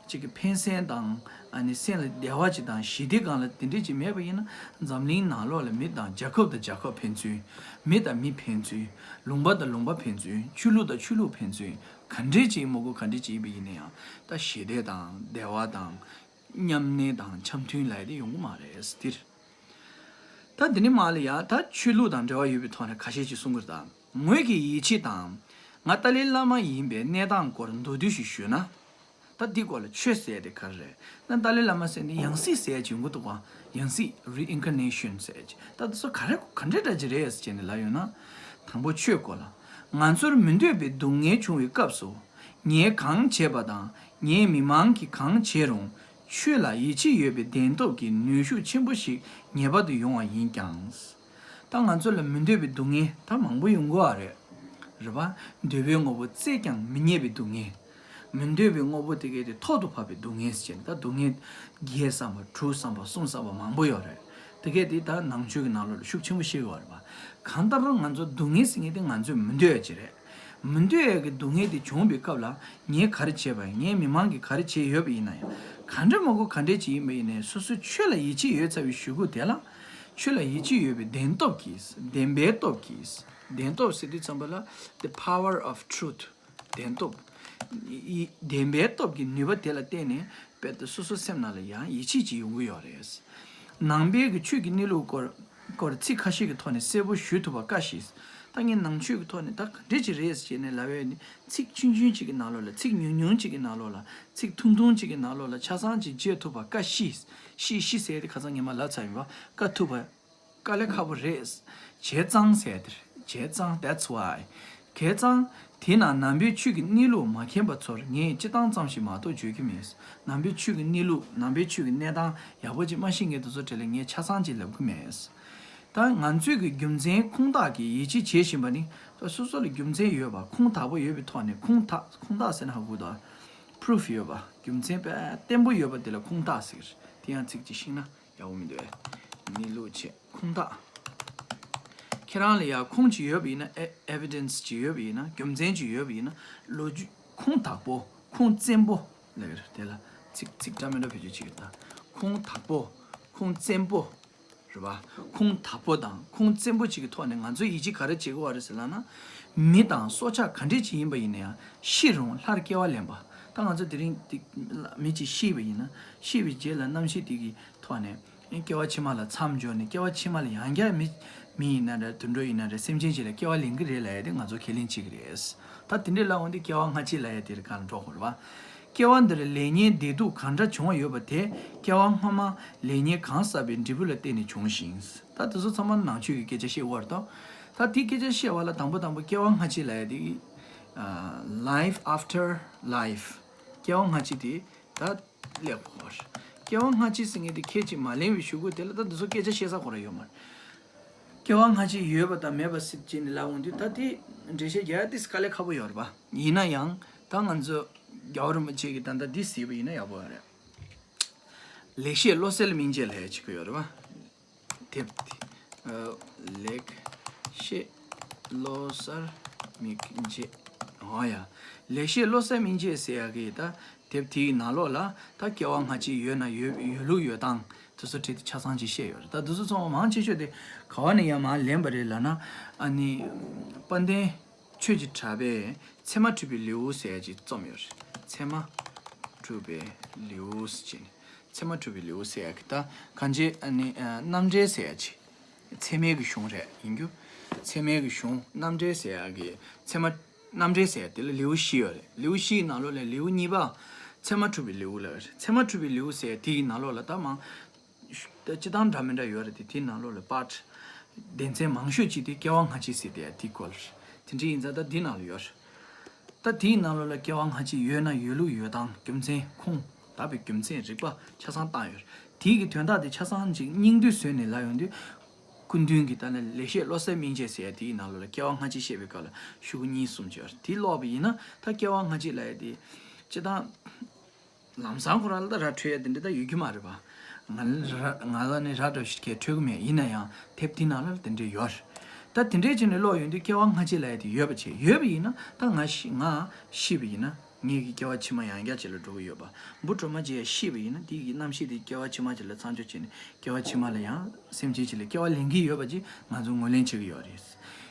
ཅིག་གི་ཕན་སེམས་དང་ཨ་ནི་སེམས་ལ་བདེ་བ་ཅིག་དང་ཞི་བདེ་སྒང་ལ་དེ་འདྲ་ཅིག་མེད་པ་ཡིན་ན་འཛམ་གླིང་ནང་ལོགས་ལ་མི་དང་རྒྱལ་ཁབ་དང་རྒྱལ་ཁབ་ཕན་ཚུན། མི་དང་མི་ཕན་ཚུན། ལུང་པ་དང་ལུང་པ་ཕན་ཚུན། ཆོས་ལུགས་དང་ཆོས་ལུགས་ཕན་ཚུན། ག་འདྲ་ཅིག་མང་པོ་ག་འདྲ་ཅིག་ཡིན་པ་ཡིན་ན་ཡང་ད་ཞི་བདེ་དང་བདེ་བ་དང་མཉམ་གནས་དང་འཆམ་མཐུན་ལབ་ཡ་དེ་ཡོང་གི་མ་རེད་ཟེར། ད་འདི་ནས་མར་ལ་ཡ་ད་ཆོས་ལུགས་དང་འབྲེལ་བ་ཡོད་པའི་ཐོག་ནས་ཁ་ཤས་ཅིག་གསུང་གི་རེད་ད། ངོས་ཀྱི་ཡིད་ཆེས་དང་། ང་ཏཱ་ལའི་བླ་མ་ཡིན་པའི་གནས་སྟངས་སྐོར་མདོར་བསྡུས་ཤིག་ཞུས་ན། ད་འདི་སྐོར་ལ་ཆོས་ཟེར་དེ་ག་རེ་རེད། ད་ཏཱ་ལའི་བླ་མ་ཟེར་འདི་ཡང་སྲིད་ཟེར་ཅིག་ཡོང་གི་འདུག་ག་ཡང་སྲིད་རི་ཨིན་ཀར་ནེ་ཤན་ཟེར་ཅིག་ད་དེ་ཚོ་ག་རེ་ག་འདྲའི་འདྲ་ཅིག་རེད་ཟེར་ནས་ལབ་ཡོང་ན། དང་པོ་ཆོས་སྐོར་ལ། ང་ཚོར་མི་འདོད་པའི་སྡུག་བསྔལ་བྱུང་བའི་སྐབས་སུ། ངས་གང་བྱས་པ་དང་ངའི་མི་མང་གིས་གང་བྱས་རུང་། ཆོས་ལ་ཡིད་ཆེས་ཡོད་པའི་བདེན་སྟོབས་ཀྱི་ནུས་ཤུགས་ཆེན་པོ་ཞིག་ངེས་པར་དུ་ཡོང་བ་ཡིན་ཀྱང་། ད་ང་ཚོ་ལ་མི་འདོད་པའི་སྡུག་བསྔལ་ད་མང་པོ་ཡོང་གི་ཡོད་རེད། རེད་པ། འདོད་པའི་དངོས་པོ་བཙལ་ཀྱང་མི་རྙེད་པའི་སྡུག་བསྔལ། མི་འདོད་པའི་དངོས་པོ་དེ་གའི་དེ་ཐོག་ཏུ་བབས་པའི་སྡུག་བསྔལ་ཟེར་ནས་ད་སྡུག་བསྔལ་བརྒྱད་བསམ་པ་དྲུག་བསམ་པ་གསུམ་བསམ་པ་མང་པོ་ཡོད་རེད། དེ་གའི་དེ་ད་ནང་ཆོས་ཀྱི་ནང་ལོགས་ལ་ཤུགས་ཆེན་པོ་བཤད་ཡོད་རེད་པ། གང་ལྟར་ང་ཚོ་སྡུག་བསྔལ་ཟེར་མཁན་དེ་ང་ཚོས་མི་འདོད་ཡ་ཅིག་རེད། མི་འདོད་ཡ་གི་སྡུག་བསྔལ་དེ་བྱུང་བའི་སྐབས་ལ་ངས་ག་རེ་བྱས་པ་ཡིན། ངའི་མི་མང་གིས་ག་རེ་བྱས་ཡོད་པ་ཡིན་ན་ཡང་། ག་འདྲ་མང་པོ་ག་འདྲ་ཅིག་ཡིན་པ་ཡིན་ནའི་སོ་སོའི་ཆོས་ལ་ཡིད་ཆེས་ཡོད་ཚར་བའི་གཞུག་གུ་དེ་ལ། ཆོས་ལ་ཡིད་ཆེས་ཡོད་པའི་བདེན་སྟོབས་ཀྱིས། བདེན་པའི་སྟོབས་ཀྱིས། བདེན་སྟོབས་ཟེར་དུས་ཙམ་པ་ལ་the power of truth བདེན་སྟོབས། ཡི་བདེན་པའི་སྟོབས་ཀྱི་ནུས་པ་དེ་ལ་བརྟེན་ནས་དཔེ་དེ་སོ་སོའི་སེམས་ནང་ལ་ཡང་ཡིད་ཆེས་ཅིག་ཡོང་གི་ཡོད་རེད། ནང་པའི་གི་ཆོས་ཀྱི་གནས་ལུགས་སྐོར་སྐོར་ཚིག་ཁ་ཤས་ཀྱི་ཐོག་ནས་གསལ་པོ་ཞུ་ཐུབ་པ་དཀའ་ཞིང་། ད་ངས་ནང་ཆོས་ཀྱི་ཐོག་ནས་ད་ག་འདྲ་ཅིག་རེད་ཅེས་ནས་ལབ་ཡས་ནི་ཚིག་ཆུང་ཆུང་ཅིག་གི་ནང་ལོགས་ལ། ཚིག་ཉུང་ཉུང་ཅིག་གི་ནང་ལོགས་ལ། ཚིག་ཐུང་ཐུང་ཅིག་གི་ནང་ལོགས་ལ་ཆ་ཚང་ཅིག་བརྗོད་ཐུབ་པ་དཀའ་ཞིང་། ཞིང་ཞིང་ཟེར་ཡས་དེ་ཁ་སང་ངས་མར་ལབ་ཚར་ཡིན་པ། དཀའ་ཐུབ་པ། དཀའ་ལས་ཁག་པོ་རེད། བྱས་ཙང་ཟེར་དེར། བྱས་ཙང་that's why། བྱས་ཙང་། དེས་ན་ནང་པའི་ཆོས་ཀྱི་གནས་ལུགས་མ་མཁྱེན་པ་ཚོར་ངས་སྤྱི་བཏང་ཙམ་ཞིག་མ་གཏོགས་བརྗོད་ཀྱི་མེད། ནང་པའི་ཆོས་ཀྱི་གནས་ལུགས། ནང་པའི་ཆོས་ཀྱི་གནས་སྟངས་ཡག་པོ་ཅིག་མ་ཤེས་མཁན་དེ་ཚོ་གྲས་ལ་ངས་ཆ་ཚང་ཅིག་ལབ་ཀྱི་མེད། ད་ང་ཚོས་ཀྱི་རྒྱུ་མཚན་ཁུངས་དག་གིས་ཡིད་ཆེས་བྱེད་བཞིན་པ་ནི། ད་སོ་སོ་ལ་རྒྱུ་མཚན་ཡོད་པ། ཁུངས་དག་པོ་ཡོད་པའི་ཐོག་ནས། ཁུངས་དག་ཁུངས་དག་ཟེར་ན་ཧ་གོ་འདུག་པྲུ་ཕུ་ཡོད་པ། རྒྱུ་མཚན་དཔེ་བརྟན་པོ་ཡོད་པ་དེ་ལ་ཁུངས་དག་ཟེར། དེ་ཡང་ཚིག་ཅིག་ཤེས་ན་ཡག་པོ་མི་འདུག་ཨེ། གནས་ལུགས་བྱས། ཁུངས་དག་ཁྱེད་རང་ལ་ཡང་ཁུངས་ཅིག་ཡོད་པ་ཡིན་ན། ཨེ་ཨེ་བི་ཌེན་སི་ཅིག་ཡོད་པ་ཡིན་ན། རྒྱུ་མཚན་ཅིག་ཡོད་པ་ཡིན་ན། ལོ་རྒྱུས་ཁུངས་དག་པོ། ཁུངས་བཙན་པོ་ལབ་ཡོད་རེད། དེ་ལ་ཚིག་ཚིག་འདྲ་མི་འདྲ་བེད་སྤྱོད་བྱེད་ཀྱི་རེད་ད། ཁུངས་དག་པོ། ཁུངས་བཙན་པོ། རེད་པ། ཁུངས་དག་པོ་དང་ཁུངས་བཙན་པོ་ཅིག་གི་ཐོག་ནས་ང་ཚོས་ཡིད་ཆེས་ག་རེ་བྱེད་དགོས་པ་རེད་ཟེར་ལབ་ན། མི་དང་སྲོག་ཆགས་ག་འདྲས་ཅིག་ཡིན་པ་ཡིན་ན་ཡང་ཤི་རུང་སླར་སྐྱེ་བ་ལེན་པ། ད་ང་ཚོ་དེ་རིང་འདི་མི་གཅིག་ཤི་བ་ཡིན་ན། ཤི་བའི་རྗེས་ལ་རྣམ་ཤེས་དེ་གི་ཐོག་ནས་སྐྱེ་བ་ཕྱི་མ་ལ་མཚམས་སྦྱོར་ནས། སྐྱེ་བ་ཕྱི་མ་ལ་ཡང་བསྐྱར་མི་མི་ཡིན་ན་རེད། དུད་འགྲོ་ཡིན་ན་རེད། སེམས་ཅན་ཅིག་ལ་སྐྱེ་བ་ལེན་གི་རེད་ལབ་ཡ་དེ་ང་ཚོ་ཁས་ལེན་བྱེད་ཀྱི་རེད། ད་དེ་འདྲས་ལབ་འོང་དུས་སྐྱེ་བ་སྔ་ཕྱི་ལབ་ཡ་དེ་རིགས་གང་ལ་འགྲོ་དགོས་རེད་པ། སྐྱེ་བ་འདིར་ལེགས་ཉེས་བདེ་སྡུག་གང་འདྲ་བྱུང་བ་ཡོད་པ་དེ། སྐྱེ་བ་སྔ་མ་ལེགས་ཉེས་གང་བསགས་པའི་འབྲས་བུ་ལ་བརྟེན་ནས་བྱུང་ཞིང་། ད་དེ་ཚོ་ཚང་མ་ནང་ཆོས་ཀྱི་སྐད་ཆ་བཤད་དགོས་རེད་དོ། ད་དེའི་སྐད་ཆ་བཤད་པ་ལ་དང་པོ་དང་པོ་སྐྱེ་བ་སྔ་ཕྱི་ལབ་ཡ་དེ། ཨ། Life after life། སྐྱེ་བ་སྔ་ཕྱི་དེ་ད་སླེབས་དགོས་རེད། སྐྱེ་བ་སྔ་ཕྱི་ཟེར་མཁན་དེ་ཁྱེད་ཀྱིས་མ་ལེན་པའི་གཞུག་གུ་དེ་ལ་ད་དེ་ཚོ་སྐད་ཆ་བཤད་ས་ཁོ་རང་ཡོད་མ་རེད། སྐྱེ་བ་སྔ་ཕྱི་ཡོད་པ་དང་མེད་པ་ཟེར་བྱས་ནས་ལབ་འོང་དུས། ད་དེ་འགྲེལ་བཤད་རྒྱག་ཡ་དེ་དཀའ་ལས་ཁག་པོ་ཡོད་རེད་པ། ཡིན་ན་ཡང་ད་ང་ཚོ་རྒྱལ་བ་རིན་པོ་ཆེ་གིས་ད་ལྟ་འདི་གཟིགས་པ་ཡིན་ན་ཡག་པོ་ཡོད་རེད། ལེགས་བཤད་བློ་གསལ་སྨིན་བྱེད་ལབ་ཡ་ཅིག་ཡོད་རེད་པ། དེབ་དེ། ཨ། ལེགས་བཤད་བློ་གསལ་སྨིན་བྱེད། འོ་ཡ། ལེགས་བཤད་བློ་གསལ་སྨིན་བྱེད་ཟེར་ཡ་གི་ད་དེབ་དེའི་ནང་ལོགས་ལ་ད་སྐྱེ་བ་སྔ་ཕྱི་ཡོད་ན་ཡོད། ཡོད་ལུགས་ཡོད་སྟངས་དེ་ཚོ་བྲིས་ཏེ་ཆ་ཚང་ཅིག་བཤད་ཡོད་རེད། ད་དེ་ཚོ་ཚང་མ་མང་ཆེ་ཤོས་དེ་ག་བ་ནས་ཡར་མར་ལེན་པ་རེད་ལབ་ན། ཨ་ནི་དཔལ་ལྡན་ཆོས་ཀྱི་གྲགས་པས་ཚད་མ་གྲུབ་པའི་ལེའུ་ཟེར་ཡ་ཅིག་རྩོམ་ཡོད་རེད། ཚད་མ་གྲུབ་པའི་ལེའུ་ཟེར་ནས། ཚད་མ་གྲུབ་པའི་ལེའུ་ཟེར་ཡ་གི་ད་གང་ཅི། ཨ་ནི་ཨ་རྣམ་འགྲེལ་ཟེར་ཡ་ཅིག་ཚད་མའི་གི་གཞུང་རེད་ཡིན་རྒྱུ། ཚད་མའི་གི་གཞུང་རྣམ་འགྲེལ་ཟེར་ཡ་གི་ཚད་མ། རྣམ་འགྲེལ་ཟེར་ཡ་དེ་ལ་ལེའུ་བཞི་ཡོད་རེད། ལེའུ་བཞིའི་ནང་ལོགས་ལ་ལེའུ་གཉིས་པ་ཚད་མ་གྲུབ་པའི་ལེའུ་ལབ་རེད། ཚད་མ་གྲུབ་པའི་ལེའུ་ཟེར་ཡ་དེ་གི་ནང་ལོགས་ལ་ད་མང་ད་སྤྱི་བཏང་འདྲ་མི་འདྲ་ཡོད་རེད་དེ། དེའི་ནང་ལོགས་ལ་པར་སྡེ་ཚན་མང་ཤོས་ཅིག་དེ་སྐྱེ་བ་སྔ་ཕྱི་ཟེར་དེ་ཡ་དེའི་སྐོར་རེད། དེ་འདྲ་ཡིན་ཙང་ད་དེའི་ནང་ལ་ཡོད་རེད། ད་དེའི་ནང་ལོགས་ལ་སྐྱེ་བ་སྔ་ཕྱི་ཡོད་ན་ཡོད་ལུགས་ཡོད་སྟངས། རྒྱུ་མཚན་ཁུངས། དག་པའི་རྒྱུ་མཚན་རིགས་པ་ཆ་ཚང་བཏང་ཡོད་རེད། དེའི་གི་དོན་དག་དེ་ཆ་ཚང་ཅིག་སྙིང་བསྡུས་བཟོས་ནས་ལབ་ཡོང་དུས། སྐུ་མདུན་གྱི་ད་ནི་ལེགས་བཤད་བློ་གསལ་སྨིན་བྱེད་ཟེར་ཡ་དེའི་ནང་ལོགས་ལ་སྐྱེ་བ་སྔ་ཕྱི་བཤད་པའི་སྐབས་ལ་ཤོག་གུ་གཉིས་གསུམ་ཅིག་ཡོད་རེད། དེ་ཀློག་པ་ཡིན་ན་ད་སྐྱེ་བ་སྔ་ཕྱི་ལབ་ཡ་དེ་སྤྱིར་བཏང་ལམ་སང་ཁོ་རང་ལ་ད་ར་འཕྲོད་ཡ་དེ་འདྲ་ད་ཡོད་ཀྱི་མ་རེད་པ། ང་ལ་ར་ང་ལ་ནི་ར་འདྲ་ཞིག་གས་འཕྲོད་ཀྱི་མེད། ཡིན་ན་ཡང་དེབ་དེའི་ནང་ལ་དེ་འདྲ་ཡོད་རེད། ད་དེ་འདྲའི་ཅིག་ནས་ཀློག་ཡོང་དུས་སྐྱེ་བ་སྔ་ཕྱི་ལབ་ཡ་དེ་ཡོད་པ་བྱས། ཡོད་པ་ཡིན་ན་ད་ང་ཤི་ང་ཤི་བ་ཡིན་ན། ངེད་ཀྱི་སྐྱེ་བ་ཕྱི་མ་ཡང་བསྐྱར་ཅིག་ལ་འགྲོ་གི་ཡོད་པ། འབུ་གྲོག་མ་ཅིག་ཡང་ཤི་བ་ཡིན་ན་དེ་གི་རྣམ་ཤེས་དེ་སྐྱེ་བ་ཕྱི་མ་ཅིག་ལ་མཚམས་འཇོག་བྱས་ནས་སྐྱེ་བ་ཕྱི་མ་ལ་ཡང་སེམས་ཅན་ཅིག་ལ་སྐྱེ་བ་ལེན་གྱི་ཡོད་པ་ཅིག་ང་ཚོ་ངོས་ལེན་བྱེད་ཀྱི་ཡོད་རེད།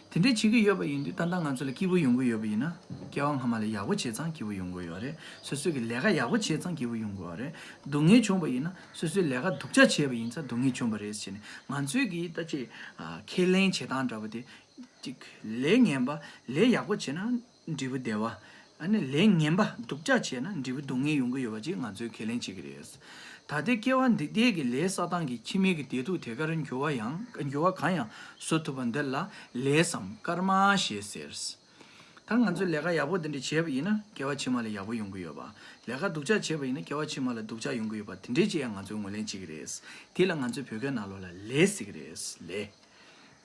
དེ་འདྲ་བྱེད་ཀྱི་ཡོད་པ་ཡིན་དུས་ད་ལྟ་ང་ཚོ་ལ་སྐྱིད་པོ་ཡོང་གི་ཡོད་པ་ཡིན་ན་སྐྱེ་བ་སྔ་མ་ལ་ཡག་པོ་བྱས་ཙང་སྐྱིད་པོ་ཡོང་གི་ཡོད་རེད། སོ་སོའི་གི་ལས་ཀ་ཡག་པོ་བྱས་ཙང་སྐྱིད་པོ་ཡོང་གི་ཡོད་རེད། སྡུག་བསྔལ་བྱུང་བ་ཡིན་ན་སོ་སོའི་ལས་ཀ་སྡུག་ཅག་བྱས་པ་ཡིན་ཙང་སྡུག་བསྔལ་བྱུང་བ་རེད་ཟེར་ནས་ང་ཚོའི་གི་ད་ཅིག་ཁས་ལེན་བྱེད་སྟངས་འདྲ་པོ་དེ། གཅིག་ལས་ངན་པ་ལས་ཡག་པོ་བྱས་ན་འབྲས་བུ་བདེ་བ། ཨ་ནི་ལས་ངན་པ་སྡུག་ཅག་བྱས་ན་འབྲས་བུ་སྡུག་བསྔལ་ཡོང་གི་ཡོད་པ་ཅིག་ང་ཚོས་ཁས་ལེན་བྱེད་ཀྱི་རེད། ད་ལྟའི་སྐྱེ་བ་འདི་ལྟའི་གི་ལས་བསགས་སྟངས་ཀྱི་ཁྱིམ་མི་གི་བདེ་སྡུག་དེ་གར་འགྱུར་བ་ཡང་འགྱུར་བ་གང་ཡང་བཟོ་ཐུབ་པ་འདི་ལ་ལས་སམ་ཀརྨ་ཞེས་ཟེར། ད་ང་ཚོས་ལས་ཀ་ཡག་པོ་འདི་འདྲ་བྱས་པ་ཡིན་ན་སྐྱེ་བ་ཕྱི་མ་ལ་ཡག་པོ་ཡོང་གི་ཡོད་པ། ལས་ཀ་སྡུག་ཅག་བྱས་པ་ཡིན་ན་སྐྱེ་བ་ཕྱི་མ་ལ་སྡུག་ཅག་ཡོང་གི་ཡོད་པ་དེ་འདྲའི་ཅིག་ཡང་ང་ཚོས་ངོས་ལེན་བྱེད་ཀྱི་རེད། དེ་ལ་ང་ཚོའི་བོད་སྐད་ནང་ལོགས་ལ་ལས་ཟེར་གྱི་རེད། ལས།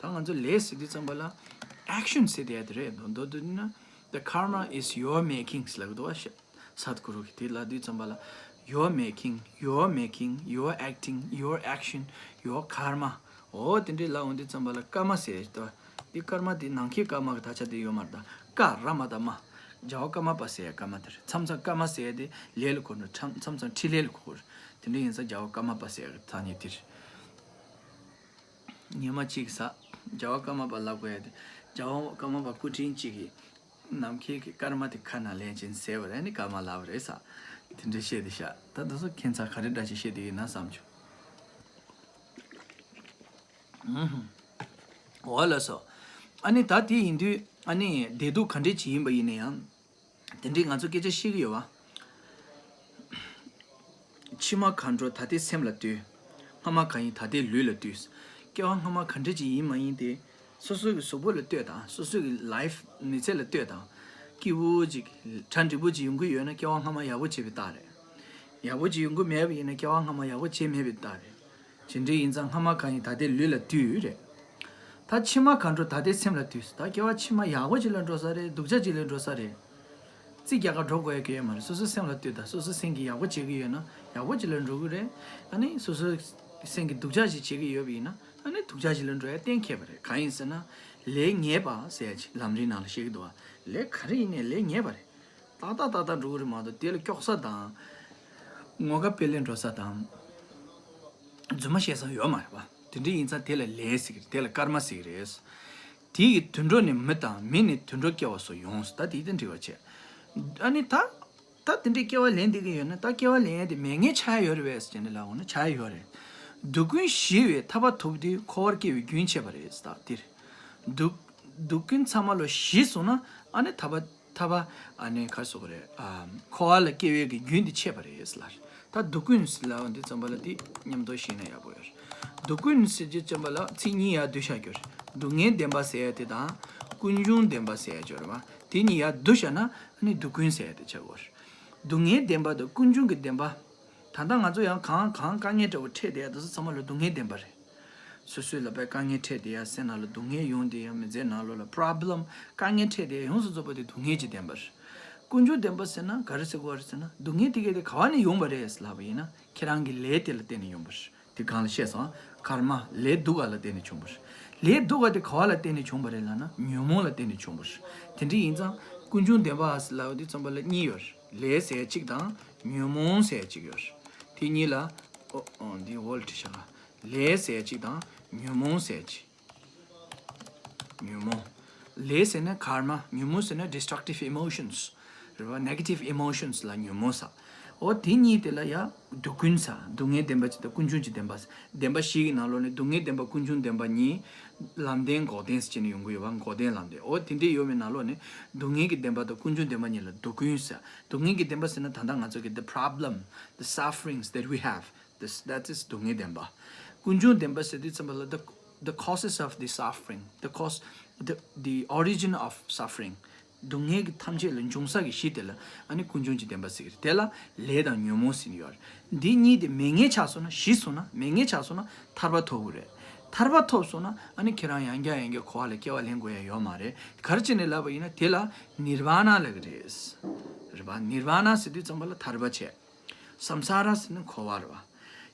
ད་ང་ཚོ་ལས་ཟེར་དུས་ཙམ་པ་ལ་action ཟེར་དེ་ཡ་དེ་རེད། མདོར་བསྡུས་ན་the karma is your making ཟེར་ལབ་ཀྱི་འདུག་བ། ཤ་སད་གུ་རུ་གིས་དེ་ལབ་དུས་ཙམ་པ་ལ་your making, your making, your acting, your action, your karma. འོ་དེ་འདྲའི་ལབ་འོང་དུས་ཙམ་པ་ལ་ཀརྨ་ཟེར་ཡ་ཞིག་འདུག་བ། འདི་ཀརྨ་དེ་ནམ་མཁའི་སྐར་མ་གི་དག་ཆ་དེ་ཡོད་མ་རེད་ད། ཀ་ར་མ་ད་མ། རྒྱལ་བ་ཀརྨ་པ་ཟེར་ཡ་ཀརྨ་དེ་རེད། མཚམས་མཚམས་ཀརྨ་ཟེར་ཡ་དེ་ལས་ལ་གོ་ནོ། མཚམས་མཚམས་ཕྲིན་ལས་ལ་གོ་གི་རེད། དེ་འདྲ་ཡིན་ཙང་རྒྱལ་བ་ཀརྨ་པ་ཟེར་ཡ་གི་ཐ་སྙད་དེ་རེད། ཉི་མ་གཅིག་ས་རྒྱལ་བ་ཀརྨ་པ་ལབ་དགོས་ཡ་དེ། རྒྱལ་བ་ཀརྨ་པ་སྐུ་ཕྲེང་གཅིག་གིས་ནམ་མཁའི་གི་སྐར་མ་དེ་ཁ་ནང་ལེན་བྱས་ཟེར་བ་རེད། ནི་ཀརྨ་ལབ་པ་རེད་ས། དེ་འདྲ་བཤད་དེ་ཤག་ད་དེ་ཚོ་ཁྱད་མཚར་ག་རེ་འདྲ་ཞིག་བཤད་དེ་ཡིན་ན་བསམ་བྱུང་། ཨུ་ཧུ། འོ་ལགས་སོ། ཨ་ནི་ད་དེ་ཡིན་དུས་ཨ་ནི་བདེ་སྡུག་ག་འདྲ་ཅིག་ཡིན་པ་ཡིན་ན་ཡང་། དེ་འདྲའི་ང་ཚོ་སྐད་ཆ་བཤད་ཀྱི་ཡོད་བ། ཕྱི་མ་གང་འགྲོ་ད་ལྟའི་སེམས་ལ་ལྟོས། སྔ་མ་གང་ཡིན་ད་ལྟའི་ལུས་ལ་ལྟོས། སྐྱེ་བ་སྔ་མ་ག་འདྲ་ཅིག་ཡིན་མ་ཡིན་དེ། སོ་སོ་གི་གཟུགས་པོ་ལ་ལྟོས་དང་སོ་སོ་གི་ལའིཕ་མི་ཚེ་ལ་ལྟོས་དང་། སྐྱིད་པོ་ཅིག་གྲ་འགྲིག་པོ་ཅིག་ཡོང་གི་ཡོད་ན་སྐྱེ་བ་སྔ་མ་ཡག་པོ་བྱས་པའི་རྟགས་རེད། ཡག་པོ་ཅིག་ཡོང་གི་མེད་པ་ཡིན་ན་སྐྱེ་བ་སྔ་མ་ཡག་པོ་བྱས་མེད་པའི་རྟགས་རེད། ཇི་འདྲ་ཡིན་ཙང་སྔ་མ་གང་ཡིན་ད་ལྟའི་ལུས་ལ་ལྟོས་རེད། ད་ཕྱི་མ་གང་འགྲོ་ད་ལྟའི་སེམས་ལ་ལྟོས། ད་སྐྱེ་བ་ཕྱི་མ་ཡག་པོ་ཅིག་ལ་འགྲོ་ས་རེད། སྡུག་ཅག་ཅིག་ལ་འགྲོ་ས་རེད། རྩིས་རྒྱག་ག་འགྲོ་དགོས་ཡ་གི་ཡོད་མ་རེད། སོ་སོའི་སེམས་ལ་ལྟོས་དང་སོ་སོའི་སེམས་ཀྱིས་ཡག་པོ་བྱེད་ཀྱི་ཡོད་ན་ཡག་པོ་ཅིག་ལ་འགྲོ་གི་རེད། ཨ་ནི་སོ་སོའི་སེམས་ཀྱིས་སྡུག་ཅག་ཅིག་བྱེད་ཀྱི་ཡོད་པ་ཡིན་ན་ཨ་ནི་སྡུག་ཅག་ཅིག་ལ་འགྲོ་ཡ་གཏན་འཁེལ་བ་རེད། གང་ཡིན་ཟེར་ན་ལས་ཉེས་པ་ཟེར་ཡ་ཅིག་ལམ་རིམ་ནང་ལ་བཤད་ཀྱི་འདུག་བ། ལས་ག་རེ་ཡིན་ནའི་ལས་ཉེས་པ་རེད། ཏག་ཏག་ཏག་ཏག་འགྲོ་གི་རེད་མ་གཏོགས་དེ་ལ་སྐྱོག་ས་དང་། ངོ་དགའ་དཔེ་ལེན་འགྲོ་ས་དང་། རྫུན་མ་བཤད་ས་ཡོད་མ་རེད་པ། དེ་འདྲ་ཡིན་ཙང་དེ་ལ་ལས་ཟེར་གི་རེད། དེ་ལ་ཀརྨ་ཟེར་གི་རེད། དེ་ཡི་དུད་འགྲོ་ནི་མི་དང་མི་ནི་དུད་འགྲོ་སྐྱེ་བ་སོགས་ཡོངས་སུ་ད་དེ་དང་འབྲེལ་བ་བྱས། ཨ་ནི་ད། ད་དེ་འདྲའི་སྐྱེ་བ་ལེན་བསྡད་ཀྱི་ཡོད་ན་ད་སྐྱེ་བ་ལེན་ཡ་དེ་མེད་ངེས་ཆགས་ཡ་ཡོད་རེད་པས་ཟེར་ནས་ལབ་འོང་ན་ཆགས་ཡ་ཡོད་རེད། སྡུག་ཀུན་ཞི་བའི་ཐར་པ་ཐོབ་དུས་འཁོར་བར་སྐྱེ་བའི་རྒྱུན་ཆད་པ་རེད་ད་དེ་རེད། སྡུག་སྡུག་ཀུན་ཚང་མ་ལོ་ཞི་སོང་ན་ཨ་ནི་ཐར་པ། ཐར་པ། ཨ་ནི་ག་རེ་ཟེར་དགོས་རེད། ཨ། འཁོར་བ་ལ་སྐྱེ་བའི་གི་རྒྱུན་དེ་ཆད་པ་རེད་ཟེར་ལབ་རེད། ད་སྡུག་ཀུན་ཟེར་ལབ་འོང་དུས་ཙམ་པ་ལ་དེ་མཉམ་དུ་ཤེས་ན་ཡག་པོ་ཡོད་རེད། སྡུག་ཀུན་ཟེར་དུས་ཙམ་པ་ལ་ཚིག་གཉིས་ཡར་བསྡུས་བཞག་རྒྱུ་རེད། སྡུག་བསྔལ་བདེན་པ་ཟེར་ཡ་དེ་དང་། ཀུན་འབྱུང་བདེན་པ་ཟེར་ཡ་ཅིག་ཡོད་རེད་པ། དེ་གཉིས་ཡར་བསྡུས་བཞག་ན་ཨ་ནི་སྡུག་ཀུན་ཟེར་ཡ་དེ་ཆགས་ཀྱི་ཡོད་རེད། སྡུག་བསྔལ་བདེན་པ་དང་ཀུན་འབྱུང་གི་བདེན་པ། ད་ལྟ་ང་ཚོ་ཡང་གང་གང་དཀའ་ངལ་འདྲ་བོ་འཕྲད་བསྡད་ཡ་དེ་ཚོ་ཚང་མ་ལ་སྡུག་བསྔལ་བདེན་པ་རེད། སོ་སོའི་ལ་དཔེ་དཀའ་ངལ་འཕྲད་བསྡད་ཡ་སེམས་ནང་ལ་སྡུག་བསྔལ་ཡོང་བསྡད་ཡ་མི་ཚེ་ནང་ལོགས་ལ་པྲོབ་ལེམ་དཀའ་ངལ་འཕྲད་བསྡད་ཡ་ཡོངས་སུ་རྫོགས་པ་དེ་སྡུག་བསྔལ་གྱི་བདེན་པ་རེད། ཀུན་འབྱུང་བདེན་པ་ཟེར་ན་ག་རེ་ཟེར་དགོས་རེད་ཟེར་ན་སྡུག་བསྔལ་དེ་གས་དེ་ག་བ་ནས་ཡོང་བ་རེད་ལབ་པ་ཡིན་ན་ཁྱེད་རང་གི་ལས་དེ་ལ་བརྟེན་ནས་ཡོང་བ་རེད། དེ་གང་ལ་བཤད་སོང་། ཀརྨ་ལས་སྡུག་ག་ལ་བརྟེན་ནས་བྱུང་བ་རེད། ལས་སྡུག་ག་དེ་ག་བ་ལ་བརྟེན་ནས་བྱུང་བ་རེད་ལབ་ན་ཉོན་མོངས་ལ་བརྟེན་ནས་བྱུང་བ་རེད། དེ་འདྲ་ཡིན་ཙང་ཀུན་འབྱུང་བདེན་པ་ལབ་དུས་ཙམ་པ་ལ་གཉིས་ཡོད་རེད། ལས་ཟེར་གཅིག་དང་ཉོན་མོངས་ཟེར་གཅིག་ཡོད་རེད། དེ་གཉིས་ལ་ཨོ་ཨོ་འདི་འོལ་བྲིས་བཞག་ལས་ཟེར་གཅིག་དང་ཉོན་མོངས་ཟེར་གཅིག་ཉོན་མོངས། ལས་ཟེར་ན་ཀརྨ། ཉོན་མོངས་ཟེར་ན་destructive emotions རེད་བ། negative emotions ལ་ཉོན་མོངས་ཟེར། འོ་དེ་གཉིས་དེ་ལ་ཡ་སྡུག་ཀུན་ཟེར། སྡུག་བསྔལ་བདེན་པ་གཅིག་དང་ཀུན་འབྱུང་གི་བདེན་པ་ཟེར། བདེན་པ་བཞི་གི་ནང་ལོགས་ནས་སྡུག་བསྔལ་བདེན་པ་ཀུན་འབྱུང་བདེན་པ་གཉིས། ལམ་བདེན་འགོག་བདེན་ཟེར་བྱས་ནས་ཡོང་གི་ཡོད་བ། འགོག་བདེན་ལམ་བདེན། འོ་དེ་འདྲས་ཡོད་པའི་ནང་ལོགས་ནས་སྡུག་བསྔལ་གྱི་བདེན་པ་དང་ཀུན་འབྱུང་བདེན་པ་གཉིས་ལ་སྡུག་ཀུན་ཟེར། སྡུག་བསྔལ་གྱི་བདེན་པ་ཟེར་ན་ད་ལྟ་ང་ཚོ་གི་the problem, the sufferings that we have, this, that is སྡུག་བསྔལ་བདེན་པ། ཀུན་འབྱུང་བདེན་པ་ཟེར་དུས་ཙམ་པ་ལ་the, the causes of the suffering, the cause, the, the origin of suffering, སྡུག་བསྔལ་གྱི་ཐམས་ཅད་ལ་འབྱུང་ས་གི་གཞི་དེ་ལ་ཨ་ནི་ཀུན་འབྱུང་གི་བདེན་པ་ཟེར་གྱི་རེད། དེ་ལ་ལས་དང་ཉོན་མོངས་ཟེར་ནི་ཡོད་རེད། འདི་གཉིས་དེ་མེད་མཁན་ཆགས་སོང་ན་ཞི་སོང་ན་མེད་མཁན་ཆགས་སོང་ན་ཐར་པ་ཐོབ་དགོས་རེད། ཐར་པ་ཐོབ་སོང་ན་ཨ་ནི་ཁྱེད་རང་ཡང་བསྐྱར་ཡང་བསྐྱར་འཁོར་བ་ལ་སྐྱེ་བ་ལེན་དགོས་ཡ་ཡོད་མ་རེད། ག་རེ་བྱས་ནས་ལབ་པ་ཡིན་ན་དེ་ལ་ནིར་ཝཱ་ཎ་ལབ་ཀྱི་རེད། རེད་པ། ནིར་ཝཱ་ཎ་ཟེར་དུས་ཙམ་པ་ལ་ཐར་པ་བྱས། སམ་ས་ར་ཟེར་ན་འཁོར་བ་རེད་པ།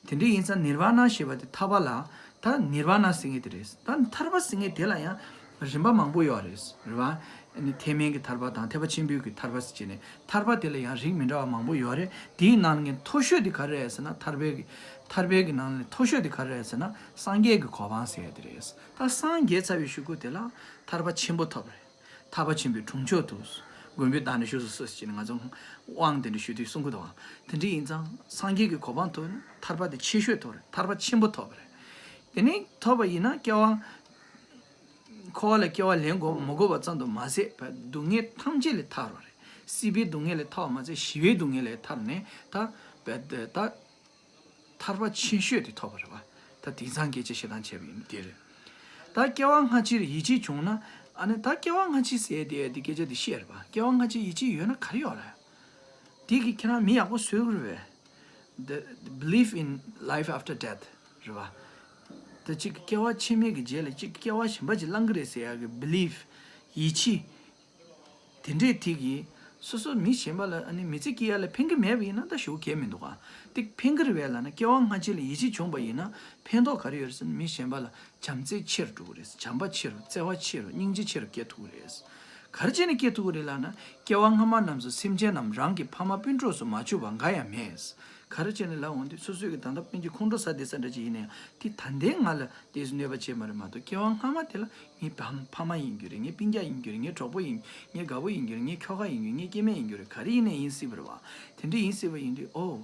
དེ་འདྲ་ཡིན་ཙང་ནིར་ཝཱ་ཎ་ཞེས་པ་དེ་ཐར་པ་ལ་ད་ནིར་ཝཱ་ཎ་ཟེར་མཁན་དེ་རེད། ད་ཐར་པ་ཟེར་མཁན་དེ་ལ་ཡང་རིམ་པ་མང་པོ་ཡོད་རེད། རེད་པ། ཨ་ནི་ཐེག་དམན་གྱི་ཐར་པ་དང་ཐེག་པ་ཆེན་པོའི་གི་ཐར་པ་ཟེར་བྱས་ནས་ཐར་པ་དེ་ལ་ཡང་རིགས་མི་འདྲ་བ་མང་པོ་ཡོད་རེད། དེའི་ནང་ནས་མཐོ་ཤོས་དེ་ག་རེ་རེད་ཟེར་ན་ཐར་པའི་གི་ཐར་པའི་གི་ནང་ནས་མཐོ་ཤོས་དེ་ག་རེ་རེད་ཟེར་ན་སངས་རྒྱས་ཀྱི་གོ་འཕང་ཟེར་ཡ་དེ་རེད། ད་སངས་རྒྱས་ཚར་བའི་གཞུག་གུ་དེ་ལ་ཐར་པ་ཆེན་པོ་ཐོབ་རེད། ཐར་པ་ཆེན་པོའི་དྲུང་ཆོག་ཏུ་མགོན་པོའི་བདག་ཉིད་བཞུགས་སུ་གསོལ་ཟེར་ནས་ང་ཚོ་དབང་དེ་འདྲ་ཞུ་དུས་གསུང་གི་འདུག་དེ་འདྲ་ཡིན་ཙང་སངས་རྒྱས་ཀྱི་གོ་འཕང་ཐོབ་ན་ཐར་པ་དེ་ཆེ་ཤོས་ཐོབ་རེད། ཐར་པ་ཆེན་པོ་ཐོབ་པ་རེད། དེ་ནས་ཐོབ་པ་ཡིན་ན་སྐྱེ་བ་འཁོར་བ་ལ་སྐྱེ་བ་ལེན་དགོས་མ་དགོས་པ་ཙམ་དུ་མ་ཟད་པ་སྡུག་བསྔལ་ཐམས་ཅད་ལས་ཐར་བ་རེད། སྲིད་པའི་སྡུག་བསྔལ་ལས་ཐར་བ་མ་ཟད་ཞི་བའི་སྡུག་བསྔལ་ལས་ཐར་ནས་ད་པ་ད་ཐར་པ་ཆེ་ཤོས་དེ་ཐོབ་པ་རེད་བ། ད་དེང་སང་སྐད་ཆ་བཤད་སྟངས་བྱས་པ་ཡིན་དེ་རེད། ད་སྐྱེ་བ་སྔ་ཕྱིར་ཡིད་ཆེས་བྱུང་ན་ཨ་ནི་ད་སྐྱེ་བ་སྔ་ཕྱི་ཟེར་དེ་དེ་སྐད་ཆ་དེ་བཤད་རེད་བ། སྐྱེ་བ་སྔ་ཕྱི་ཡིད་ཆེས་ཡོད་ན་ག་རེ་ཡོད་རེད། དེ་གི་ཁྱེད་རང་མི་ཡག་པོ་བཟོས་དགོས་རེད་བས། The belief in life after death རེད་བ། ད་གཅིག་སྐྱེ་བ་ཕྱི་མའི་གི་རྗེས་ལ་གཅིག་སྐྱེ་བ་གཞན་པ་ཅིག་བླང་གི་རེད་ཟེར་ཡག་གི་belief ཡིད་ཆེས། དེ་འདྲས་དེ་གིས་སོ་སོ་མི་གཞན་པ་ལ་ཨ་ནི་མི་ཚེ་སྐྱེལ་ཡ་ལ་ཕན་གི་མེད་པ་ཡིན་ན་ད་ཞེ་པོ་གལ་མི་འདུག་ག་དེ་ཕན་གི་རེད་བས་ལབ་ན་སྐྱེ་བ་སྔ་ཕྱི་ལ་ཡིད་ཆེས་བྱུང་པ་ཡིན་ན་ཕན་ཐོགས་ག་རེ་ཡོད་རེད་ཟེར་ན་མི་གཞན་པ་ལ་བྱམས་བརྩེ་ཆེ་རུ་འགྲོ་གི་རེད། བྱམས་པ་ཆེ་རུ་བརྩེ་བ་ཆེ་རུ་སྙིང་རྗེ་ཆེ་རུ་སྐྱེ་ཐུབ་ཀྱི་རེད། ག་རེ་བྱས་ནས་སྐྱེ་ཐུབ་ཀྱི་རེད་ལབ་ན་སྐྱེ་བ་སྔ་མ་རྣམས་སུ་སེམས་ཅན་རྣམས་རང་གི་ཕ་མ་སྤུན་གྲོགས་སུ་མ་གྱུར་པ་འགའ་ཡང་མེད། ག་རེ་བྱས་ནས་ལབ་འོང་དུས་སོ་སོའི་གི་ད་ལྟ་སྤུན་གྱི་ཁོང་ཁྲོ་ཟ་བསྡད་ས་འདྲ་ཅིག་ཡིན་ན་ཡང་དེ་ད་ལྟའི་ང་ལ་དེ་ཚོ་གནོད་པ་བྱེད་མ་རེད་མ་གཏོགས་སྐྱེ་བ་སྔ་མ་དེ་ལ་ངའི་ཕ་ཕ་མ་ཡིན་རྒྱུ་རེད། ངའི་སྤུན་ཀྱག་ཡིན་རྒྱུ་རེད། ངའི་གྲོགས་པོ་ཡིན། ངའི་དགའ་པོ་ཡིན་རྒྱུ་རེད། ངའི་ཁྱོ་ག་ཡིན་རྒྱུ་རེད། ངའི་སྐྱེ་དམན་ཡིན་རྒྱུ་རེད། ག་རེ་ཡིན་ནའི་ཡིན་སྲིད་པ་རེད་བ། དེ་འདྲ་ཡིན་སྲིད་པ་ཡིན་དུས་ཨོ།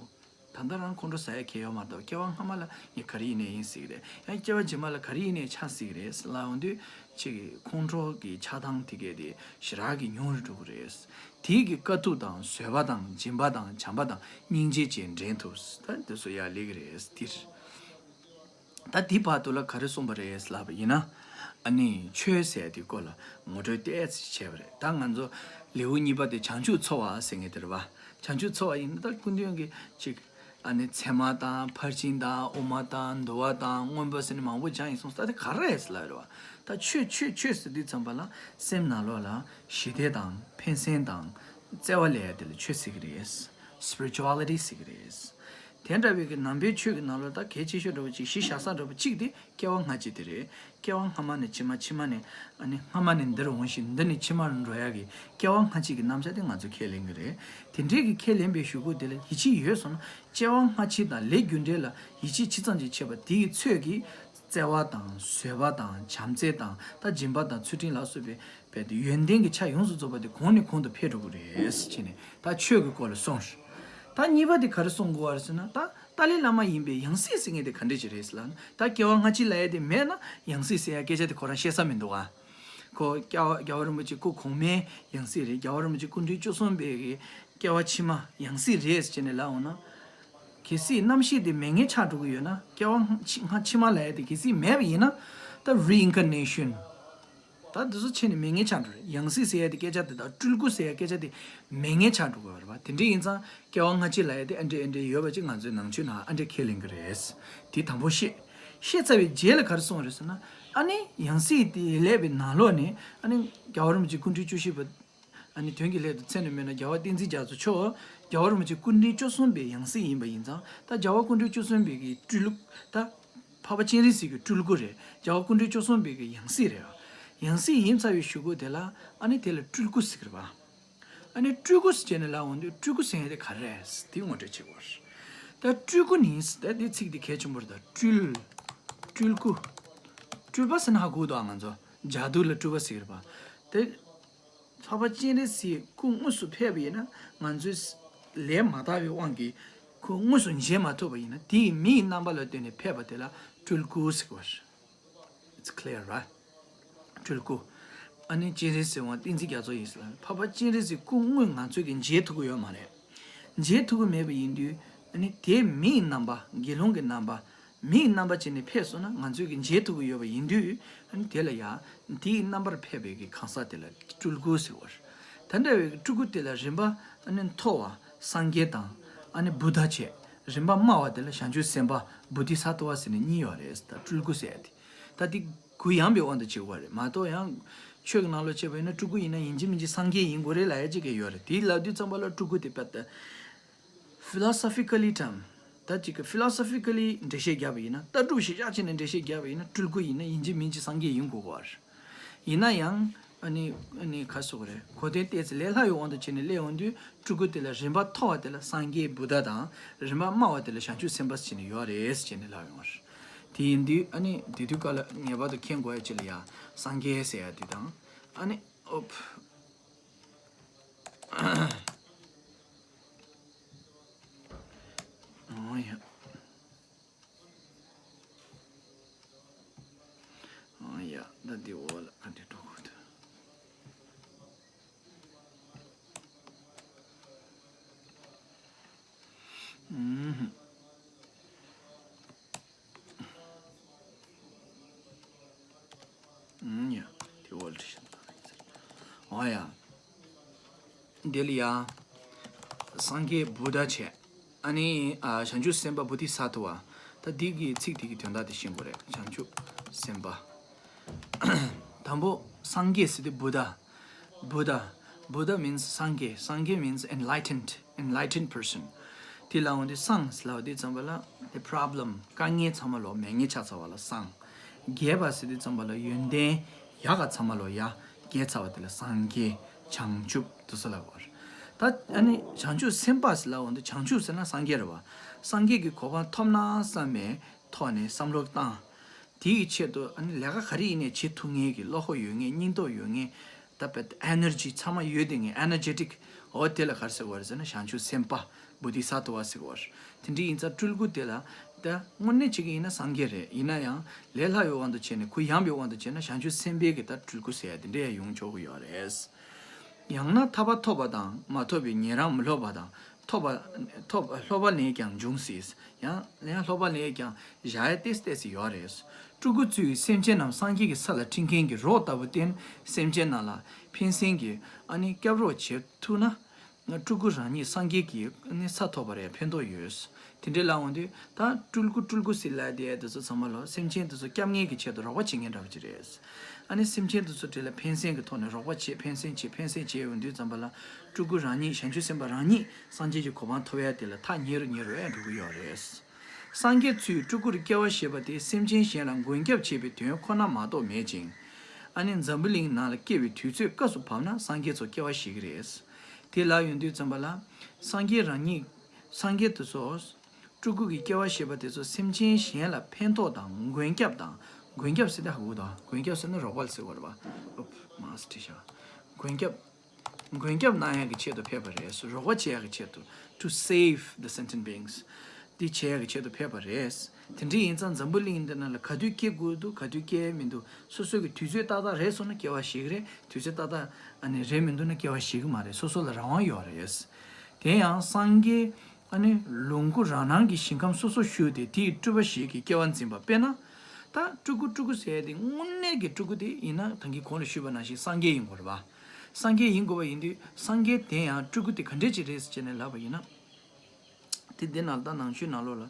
ད་ལྟ་རང་ཁོང་ཁྲོ་ཟ་ཡ་གལ་ཡོད་མ་གཏོགས་སྐྱེ་བ་སྔ་མ་ལ་ངས་ག་རེ་ཡིན་ནའི་ཡིན་སྲིད་ཀྱི་རེད། ཡང་སྐྱེ་བ་རྗེས་མ་ལ་ག་རེ་ཡིན་ནའི་ཆགས་སྲིད་ཀྱི་རེད་ལབ་འོང་དུས་ཅིག་ཁོང་ཁྲོ་གི་ཆགས་སྡང་དེ་གས་དེ་ཞེ་དྲག་གི་ཉུང་རུ་འགྲོ་གི་རེད། དེ་གི་དཀའ་ཐུབ་དང་བཟོད་པ་དང་སྦྱིན་པ་དང་བྱམས་པ་དང་སྙིང་རྗེ་བཅས་འདྲེན་ཐུབ། ད་འདི་ཚོ་ཡག་ལེགས་རེད་འདིར། ད་འདི་བར་དུ་ལ་ག་རེ་གསུངས་པ་རེད་ལབ་པ་ཡིན་ན། ཨ་ནི་ཆོས་ཟེར་དེ་སྐོར་ལ་ངོ་སྤྲོད་ཏོག་ཙམ་བྱས་པ་རེད། ད་ང་ཚོ་ལེའུ་གཉིས་པ་དེ་བྱང་ཆུབ་འཚོ་བ་ཟེར་མཁན་དེ་རེད་བ། བྱང་ཆུབ་འཚོ་བ་ཡིན་ན་ད་སྐུ་མདུན་གྱི་ཅིག་ཨ་ནི་ཚད་མ་དང་ཕར་ཕྱིན་དང་དབུ་མ་དང་འདུལ་བ་དང་མངོན་པ་ཟེར་ནས་མང་པོ་སྦྱངས་ཡིན་སོང་། ད་དེ་ག་རེ་རེད་ལབ་རེད་བ། ད་ཆོས་ཆོས་ཆོས་ཟེར་དུས་ཙམ་པ་ལ་སེམས་ནང་ལོགས་ལ་ཞི་བདེ་དང་ཕན་སེམས་དང་བརྩེ་བ་ལས་དེ་ལ་ཆོས་ཟེར་གྱི་རེད། Spirituality ཟེར་གྱི་རེད། དེ་འདྲ་བའི་གི་ནང་པའི་ཆོས་ཀྱི་ནང་ལོགས་ད་གལ་ཆེ་ཤོས་འདྲ་བོ་ཅིག་གཞི་བཞག་ས་འདྲ་བོ་གཅིག་དེ་སྐྱེ་བ་སྔ་ཕྱི་དེ་རེད། སྐྱེ་བ་སྔ་མ་ནས་ཕྱི་མ། ཕྱི་མ་ནས་ཨ་ནི་སྔ་མ་ནས་འདིར་འོང་ཞིང་འདི་ནས་ཕྱི་མར་འགྲོ་ཡ་གི་སྐྱེ་བ་སྔ་ཕྱི་གི་རྣམ་གཞག་དེ་ང་ཚོས་ཁས་ལེན་གི་རེད། དེ་འདྲའི་གི་ཁས་ལེན་པའི་གཞུག་གུ་དེ་ལ་ཡིད་ཆེས་ཡོད་སོང་ན་སྐྱེ་བ་སྔ་ཕྱི་དང་ལས་རྒྱུ་འབྲས་ལ་ཡིད་ཆེས་ཇི་ཙམ་ཅིག་བྱེད་པ་དེ་ཡི་ཚོད་ཀྱིས་བརྩེ་བ་དང་བཟོད་པ་དང་བྱམས་བརྩེ་དང་ད་སྦྱིན་པ་དང་ཚུལ་ཁྲིམས་ལ་སོགས་པའི་བས་ཏེ་ཡོན་ཏན་གྱི་ཆ་ཡོངས་སུ་རྫོགས་པ་དེ་གོང་ནས་གོང་དུ་འཕེལ་འགྲོ་གི་རེད་ཟེར་ནས་ད་ཆོས་ཀྱི་སྐོར་ལ་གསུངས། ད་གཉིས་པ་དེ་ག་རེ་གསུང་དགོས་པ་རེད་ཟེར་ན། ད་ཏཱ་ལའི་བླ་མ་ཡིན་པའི་ཡང་སྲིད་ཟེར་མཁན་དེ་ག་འདྲ་ཅིག་རེད་ཟེར་ལབ་ན། ད་སྐྱེ་བ་སྔ་ཕྱི་ལབ་ཡ་དེ་མེད་ན་ཡང་སྲིད་ཟེར་ཡ་སྐད་ཆ་དེ་ཁོ་རང་བཤད་ས་མི་འདུག་ཨ། ཁོ་རྒྱལ་བ་རྒྱལ་བ་རིན་པོ་ཆེ་སྐུ་གོང་མའི་ཡང་སྲིད་རེད། རྒྱལ་བ་རིན་པོ་ཆེ་སྐུ་ཕྲེང་བཅུ་གསུམ་པའི་གི་སྐྱེ་བ་ཕྱི་མ་ཡང་སྲིད་རེད་ཟེར་ནས་ལབ་འོང་ན། གལ་སྲིད་རྣམ་ཤེས་དེ་མེད་མཁན་ཆགས་འགྲོ་གི་ཡོད་ན། སྐྱེ་བ་སྔ་ཕྱི་མ་ལབ་ཡ་དེ་གལ་སྲིད་མེད་པ་ཡིན་ན། ད་རི་ཨིན་ཀར་ནེ་ཤན། ད་འདི་ཚོ་ཕྱི་ནས་མེད་མཁན་ཆགས་འགྲོ་རེད། ཡང་སྲིད་ཟེར་ཡ་དེ་སྐད་ཆ་དེ་དང་སྤྲུལ་སྐུ་ཟེར་ཡ་སྐད་ཆ་དེ་མེད་མཁན་ཆགས་འགྲོ་གི་རེད་པ། དེ་འདྲ་ཡིན་ཙང་སྐྱེ་བ་སྔ་ཕྱི་ལབ་ཡ་དེ་ཨ་འདྲ་ཨ་འདྲ་ཡོད་པ་ཅིག་ང་ཚོའི་ནང་ཆོས་ནང་ཨ་འདྲ་ཁས་ལེན་གི་རེད། དེ་དང་པོ་བཤད། བཤད་ཚར་བའི་རྗེས་ལ་ག་རེ་གསུངས་རེད་ཟེར་ན། ཨ་ནི་ཡང་སྲིད་དེ་ལབ་པའི་ནང་ལོགས་ནས་ཨ་ནི་རྒྱལ་བ་རིན་པོ་ཆེ་སྐུ་ཕྲེང་བཅུ་བཞི་པ་ཨ་ནི་དོན་གྱི་སླད་དུ་མཚན་ནས་སྨོས་ན་རྒྱལ་བ་བསྟན་འཛིན་རྒྱ་མཚོ་མཆོག་རྒྱལ་བ་རིན་པོ་ཆེ་སྐུ་ཕྲེང་བཅུ་གསུམ་པའི་ཡང་སྲིད་ཡིན་པ་ཡིན་ཙང་། ད་རྒྱལ་བ་སྐུ་ཕྲེང་བཅུ་གསུམ་པའི་གི་སྤྲུལ་ད། འཕགས་པ་སྤྱན་རས་གཟིགས་ཀྱི་སྤྲུལ་སྐུ་རེད། རྒྱལ་བ་སྐུ་ཕྲེང་བཅུ་གསུམ་པའི་གི་ཡང་སྲིད་རེད། ཡང་སྲིད་ཡིན་ཚར་བའི་གཞུག་གུ་དེ་ལ་ཨ་ནི་དེ་ལ་སྤྲུལ་སྐུ་ཟེར་གི་རེད་པ། ཨ་ནི་སྤྲུལ་སྐུ་ཟེར་ནས་ལབ་འོང་དུས་སྤྲུལ་སྐུ་ཟེར་ཡ་དེ་ག་རེ་རེད་དེ་ངོ་སྤྲོད་བྱེད་དགོས་རེད། ད་སྤྲུལ་སྐུ་ནི་ད་དེ་ཚིག་དེ་གལ་ཆེན་པོ་རེད། ད་སྤྲུལ། སྤྲུལ་སྐུ། སྤྲུལ་པ་ཟེར་ན་ཧ་གོ་འདུག་ང་ཚོ་ཇ་དུ་ལ་སྤྲུལ་པ་ཟེར་གི་རེད་པ། དེ། འཕགས་པ་སྤྱན་རས་གཟིགས་སྐུ་དངོས་སུ་ཕེབས་པ་ཡིན་ན་ང་ཚོས་ལས་མ་དག་པའི་དབང་གིས་ཁོ་དངོས་སུ་མཇལ་མ་ཐུབ་པ་ཡིན་ན་དེའི་མིའི་རྣམ་པ་ལ་ལྟོས་ནས་ཕེབས་པ་དེ་ལ་སྤྲུལ་སྐུ་ཟེར་བ་རེད། It's clear, right? སྤྲུལ་སྐུ། ཨ་ནི་སྤྱན་རས་གཟིགས་དབང་བསྟན་འཛིན་རྒྱ་མཚོ་ཡིན་ཟེར་ལ། འཕགས་པ་སྤྱན་རས་གཟིགས་སྐུ་དངོས་ང་ཚོས་ཀྱི་མཇལ་ཐུབ་ཀྱི་ཡོད་མ་རེད། མཇལ་ཐུབ་ཀྱི་མེད་པ་ཡིན་དུས་ཨ་ནི་དེའི་མིའི་རྣམ་པ་དགེ་སློང་གི་རྣམ་པ། མིའི་རྣམ་པ་ཅན་ནས་ཕེབས་སོང་ན་ང་ཚོས་ཀྱི་མཇལ་ཐུབ་ཀྱི་ཡོད་པ་ཡིན་དུས། ཨ་ནི་དེ་ལ་ཡང་དེའི་རྣམ་པར་ཕེབས་པའི་གི་གང་ཟག་དེ་ལ་སྤྲུལ་སྐུ་ཟེར་བ་རེད། ད་འདྲ་བའི་སྤྲུལ་སྐུ་དེ་ལ་རིམ་པ་ཨ་ནི་མཐོ་བ་སངས་རྒྱས་དང་ཨ་ནི་བུདྡྷ་བྱས། རིམ་པ་དམའ་བ་དེ་ལ་བྱང་ཆུབ་སེམས་དཔའ་བོ་དྷི་ས་ཏྭ་བ་ཟེར་ནས་གཉིས་ཡོད་རེད། ད་སྤྲུལ་སྐུ་ཟེར་ཡ་དེ་ད་དེ་གུ་ཡངས་པའི་དབང་དུ་བྱེད་དགོས་རེད་མ་གཏོགས། ཡང་ཆོས་ཀྱི་ནང་ལོགས་བྱས་པ་ཡིན་ན་སྤྲུལ་སྐུ་ཡིན་ན་ཡིན་གཅིག་མིན་གཅིག་སངས་རྒྱས་ཡིན་དགོས་རེད་ལབ་ཡ་གཅིག་གི་ཡོད་རེད། དེ་ལབ་དུས་ཙམ་པ་ལ་སྤྲུལ་སྐུ་དེ་དཔེ་ད། Philosophically term ད་ཅིག་གི་Philosophically འགྲེལ་བཤད་བརྒྱབ་པ་ཡིན་ན། ལྟ་གྲུབ་གཞི་བཞག་བྱས་ནས་འགྲེལ་བཤད་བརྒྱབ་པ་ཡིན་ན། སྤྲུལ་སྐུ་ཡིན་ན་ཡིན་གཅིག་མིན་གཅིག་སངས་རྒྱས་ཡིན་དགོས་པ་རེད། ཡིན་ན་ཡང་ཨ་ནི་ཨ་ནི་ག་རེ་ཟེར་དགོས་རེད། གོ་དོན་ཏོག་ཙམ་ལས་སླ་བའི་དབང་དུ་བྱས་ནས་སླེབས་ཡོང་དུས་སྤྲུལ་སྐུ་དེ་ལ་རིམ་པ་མཐོ་བ་དེ་ལ་སངས་རྒྱས་བུདྡྷ་དང་། རིམ་པ་དམའ་བ་དེ་ལ་བྱང་ཆུབ་སེམས་དཔའ་ཟེར་ནས་ཡོད་རེད་ཟེར་ནས་ལབ་ཡོང་བ་རེད། དེ་ཡིན་དུས་ཨ་ནི་དེ་དུས་སྐབས་ལ་ངེས་པར་དུ་མཁྱེན་དགོས་ཡ་ཅིག་ལ་ཡ་སངས་རྒྱས་ཟེར་ཡ་དེ་དང་། ཨ་ནི་ཨོབ། ཨོ་ཡ། ཨོ་ཡ། ད་འདི་འོག་ལ་ག་འདྲ་འགྲོ་དགོས་འདུག་ཨུམ། ཨུམ་ཡ། དེ་འོག་ལ་བྲིས་ཤིང་། ཨོ་ཡ། འདི་ལ་ཡ། སངས་རྒྱས་བུདྡྷ་བྱས། ཨ་ནི་ཨ་བྱང་ཆུབ་སེམས་དཔའ་བོ་དྷི་ས་ཏྭ་བ། ད་འདི་གི་ཚིག་དེ་གི་དོན་དག་དེ་ཤེས་དགོས་རེད། བྱང་ཆུབ་སེམས་དཔའ། དང་པོ་སངས་རྒྱས་ཟེར་དུས་བུདྡྷ། བུདྡྷ། བུདྡྷ་means སངས་རྒྱས། སངས་རྒྱས་means enlightened, enlightened person. དེ་ལ་འོང་དུས་སངས་ལབ་དུས་ཙམ་པ་ལ་the problem དཀའ་ངལ་ཚང་མ་ལོ་མེད་ངེས་ཆགས་ཚར་བ་ལ་སངས། རྒྱས་པ་ཟེར་དུས་ཙམ་པ་ལ་ཡོན་ཏན་ཡག་ག་ཚང་མ་ལོ་ཡ་རྒྱས་ཚར་བ་དེ་ལ་སངས་རྒྱས། བྱང་ཆུབ་དུ་སུ་ལབ་པ་རེད། ད་ཨ་ནི་བྱང་ཆུབ་སེམས་དཔའ་ཟེར་ལབ་འོང་དུས་བྱང་ཆུབ་ཟེར་ན་སངས་རྒྱས་རེད་བ། སངས་རྒྱས་ཀྱི་གོ་འཕང་ཐོབ་ན་བསམ་པའི་ཐོག་ནས་བསམ་བློ་བཏང་། དེའི་ཆེད་དུ་ཨ་ནི་ལས་ཀ་ག་རེ་ཡིན་ནའི་བྱེད་ཐུབ་མཁན་གྱི་བློ་ཁོག་ཡོད་མཁན། སྙིང་སྟོབས་ཡོད་མཁན། ད་དཔེ་energy ཚང་མ་ཡོད་དེ་ངས་energetic འོ་དེ་ལ་ག་རེ་ཟེར་བ་རེད་ཟེར་ན་བྱང་ཆུབ་སེམས་དཔའ་བོ་དྷི་ས་ཏྭ་བ་ཟེར་བ་རེད། དེ་འདྲ་ཡིན་ཙང་སྤྲུལ་སྐུ་དེ་ལ་ད་དངོས་གནས་བྱེད་ཀྱི་ཡིན་ན་སངས་རྒྱས་རེད། ཡིན་ན་ཡང་ལས་སླ་བའི་དབང་དུ་བྱས་ནས་གུ་ཡངས་པའི་དབང་དུ་བྱས་ན་བྱང་ཆུབ་སེམས་དཔའི་གི་ད་སྤྲུལ་སྐུ་ཟེར་ཡ་དེ་འདྲ་ཡང་ཡོང་ཆོག་གི་ཡོད་རེད། ཡང་ན་ཐར་པ་ཐོབ་པ་དང་མ་ཐོབ་པའི་ཉན་རང་མི་སློབ་པ་དང་། ཐོབ་པ་ཐོབ་སློབ་པ་ལས་ཀྱང་འབྱུང་སྲིད། ཡང་ཡང་སློབ་པ་ལས་ཀྱང་བཞག་ཡ་ཏོག་ཙམ་ཡོད་རེད། སྤྲུལ་སྐུ་ཚུལ་སེམས་ཅན་རྣམས་སངས་རྒྱས་ཀྱི་ས་ལ་ཁྲིད་མཁན་གྱི་རོ་ལྟ་བུ་སྟེ། སེམས་ཅན་རྣམས་ལ་ཕན་སེམས་ཀྱི་ཨ་ནི་སྐྱབས་རོགས་བྱེད་ཐུབ་ན། སྤྲུལ་སྐུ་རང་ཉིད་སངས་རྒྱས་ཀྱི་ཨ་ནི་ས་ཐོབ་པར་ཡང་ཕན་ཐོགས་ཡོད། དེ་འདྲའི་ལབ་འོང་དུས་ད་སྤྲུལ་སྐུ་སྤྲུལ་སྐུ་ཟེར་ལབ་དེ་དེ་ཚོ་ཚང་མ་ལོ་སེམས་ཅན་དེ་ཚོ་སྐྱབས་མཁན་གྱི་ཆེད་དུ་རོགས་པ་བྱེད་མཁན་འདྲ་པོ་ཅིག་རེད། ཨ་ནི་སེམས་ཅན་དེ་ཚོ་དེ་ལ་ཕན་སེམས་ཀྱི་ཐོག་ནས་རོགས་པ་བྱེད། ཕན་སེམས་བྱེད། ཕན་སེམས་བྱེད་ཡོང་དུས་ཙམ་པ་ལ་སྤྲུལ་སྐུ་རང་ཉིད་བྱང་ཆུབ་སེམས་དཔའ་རང་ཉིད་སངས་རྒྱས་ཀྱི་གོ་འཕང་ཐོབ་ཡ་དེ་ལ་ཐག་ཉེ་རུ་ཉེ་རུ་ཡང་འགྲོ་གི་ཡོད་རེད། སངས་རྒྱས་ཚུལ་སྤྲུལ་སྐུར་སྐྱེ་བ་བཞེས་པ་དེ་སེམས་ཅན་གཞན་ལ་མགོན་སྐྱབས་བྱེད་པའི་དོན་ཁོ་ན་མ་གཏོགས་མེད་ཅིང་། ཨ་ནི་འཛམ་བུ་གླིང་ནང་ལ་སྐྱེ་བའི་དུས་ཚོད་སྐབས་སུ་བབ་ན་སངས་རྒྱས་ཚོ་སྐྱེ་བ་བཞེས་ཀྱི་རེད། དེ་ལབ་ཡོང་དུས་ཙམ་པ་ལ་སངས་རྒྱས་རང་ཉིད་སངས་རྒྱས་དེ་ཚོ་སྤྲུལ་སྐུ་གི་སྐྱེ་བ་བཞེས་པ་དེ་ཚོ་སེམས་ཅན་གཞན་ལ་ཕན་ཐོགས་དང་མགོན་སྐྱབས་དང་། མགོན་སྐྱབས་ཟེར་ན་ཧ་གོ་དང་། མགོན་སྐྱབས་ཟེར་ན་རོགས་པ་ལ་ཟེར་བ་རེད་པ། ཨོབ། མ་སི་ཁྲི་ཤ། མགོན་སྐྱབས། མགོན་སྐྱབས་གནང་ཡག་གི་ཆེད་དུ་ཕེབས་པ་རེད། རོགས་པ་བྱེད་ཡག་གི་ཆེད་དུ། To save the sentient beings. འདི་བྱེད་ཡག་གི་ཆེད་དུ་ཕེབས་པ་རེད། དེ་འདྲ་ཡིན་ཙང་འཛམ་བུ་གླིང་འདི་ནང་ལ་ག་དུས་སྐྱེ་དགོས་འདུག་ག་དུས་སྐྱེ་མི་འདུག་སོ་སོ་གི་དུས་ཚོད་ཏག་ཏག་རེད་སོང་ན་སྐྱེ་བ་བཞེས་ཀྱི་རེད། དུས་ཚོད་ཏག་ཏག་ཨ་ནི་རེད་མི་འདུག་ན་སྐྱེ་བ་བཞེས་ཀྱི་མ་རེད། སོ་སོ་ལ་རང་དབང་ཡོད་རེད། དེ་ཡང་སངས་རྒྱས་ཨ་ནི་ལོངས་སྐུ་རང་སྣང་གི་ཞིང་ཁམས་སོ་སོར་བཞུགས་ཏེ་དེའི་སྤྲུལ་པ་ཞིག་གིས་སྐྱེ་བ་འཛིན་པ། དཔེར་ན། ད་སྤྲུལ་སྐུ་སྤྲུལ་སྐུ་ཟེར་ཡ་དེ་དངོས་གནས་ཀྱི་སྤྲུལ་སྐུ་དེ་ཡིན་ན་ད་གིན་གོང་ལ་ཞུས་པ་ནང་བཞིན་སངས་རྒྱས་ཡིན་དགོས་རེད་པ། སངས་རྒྱས་ཡིན་དགོས་པ་ཡིན་དུས་སངས་རྒྱས་དེ་ཡང་སྤྲུལ་སྐུ་དེ་ག་འདྲས་ཅིག་རེད་ཟེར་ནས་ལབ་པ་ཡིན་ན། དེ་འདི་ནང་ད་ནང་ཆོས་ནང་ལོགས་ལ་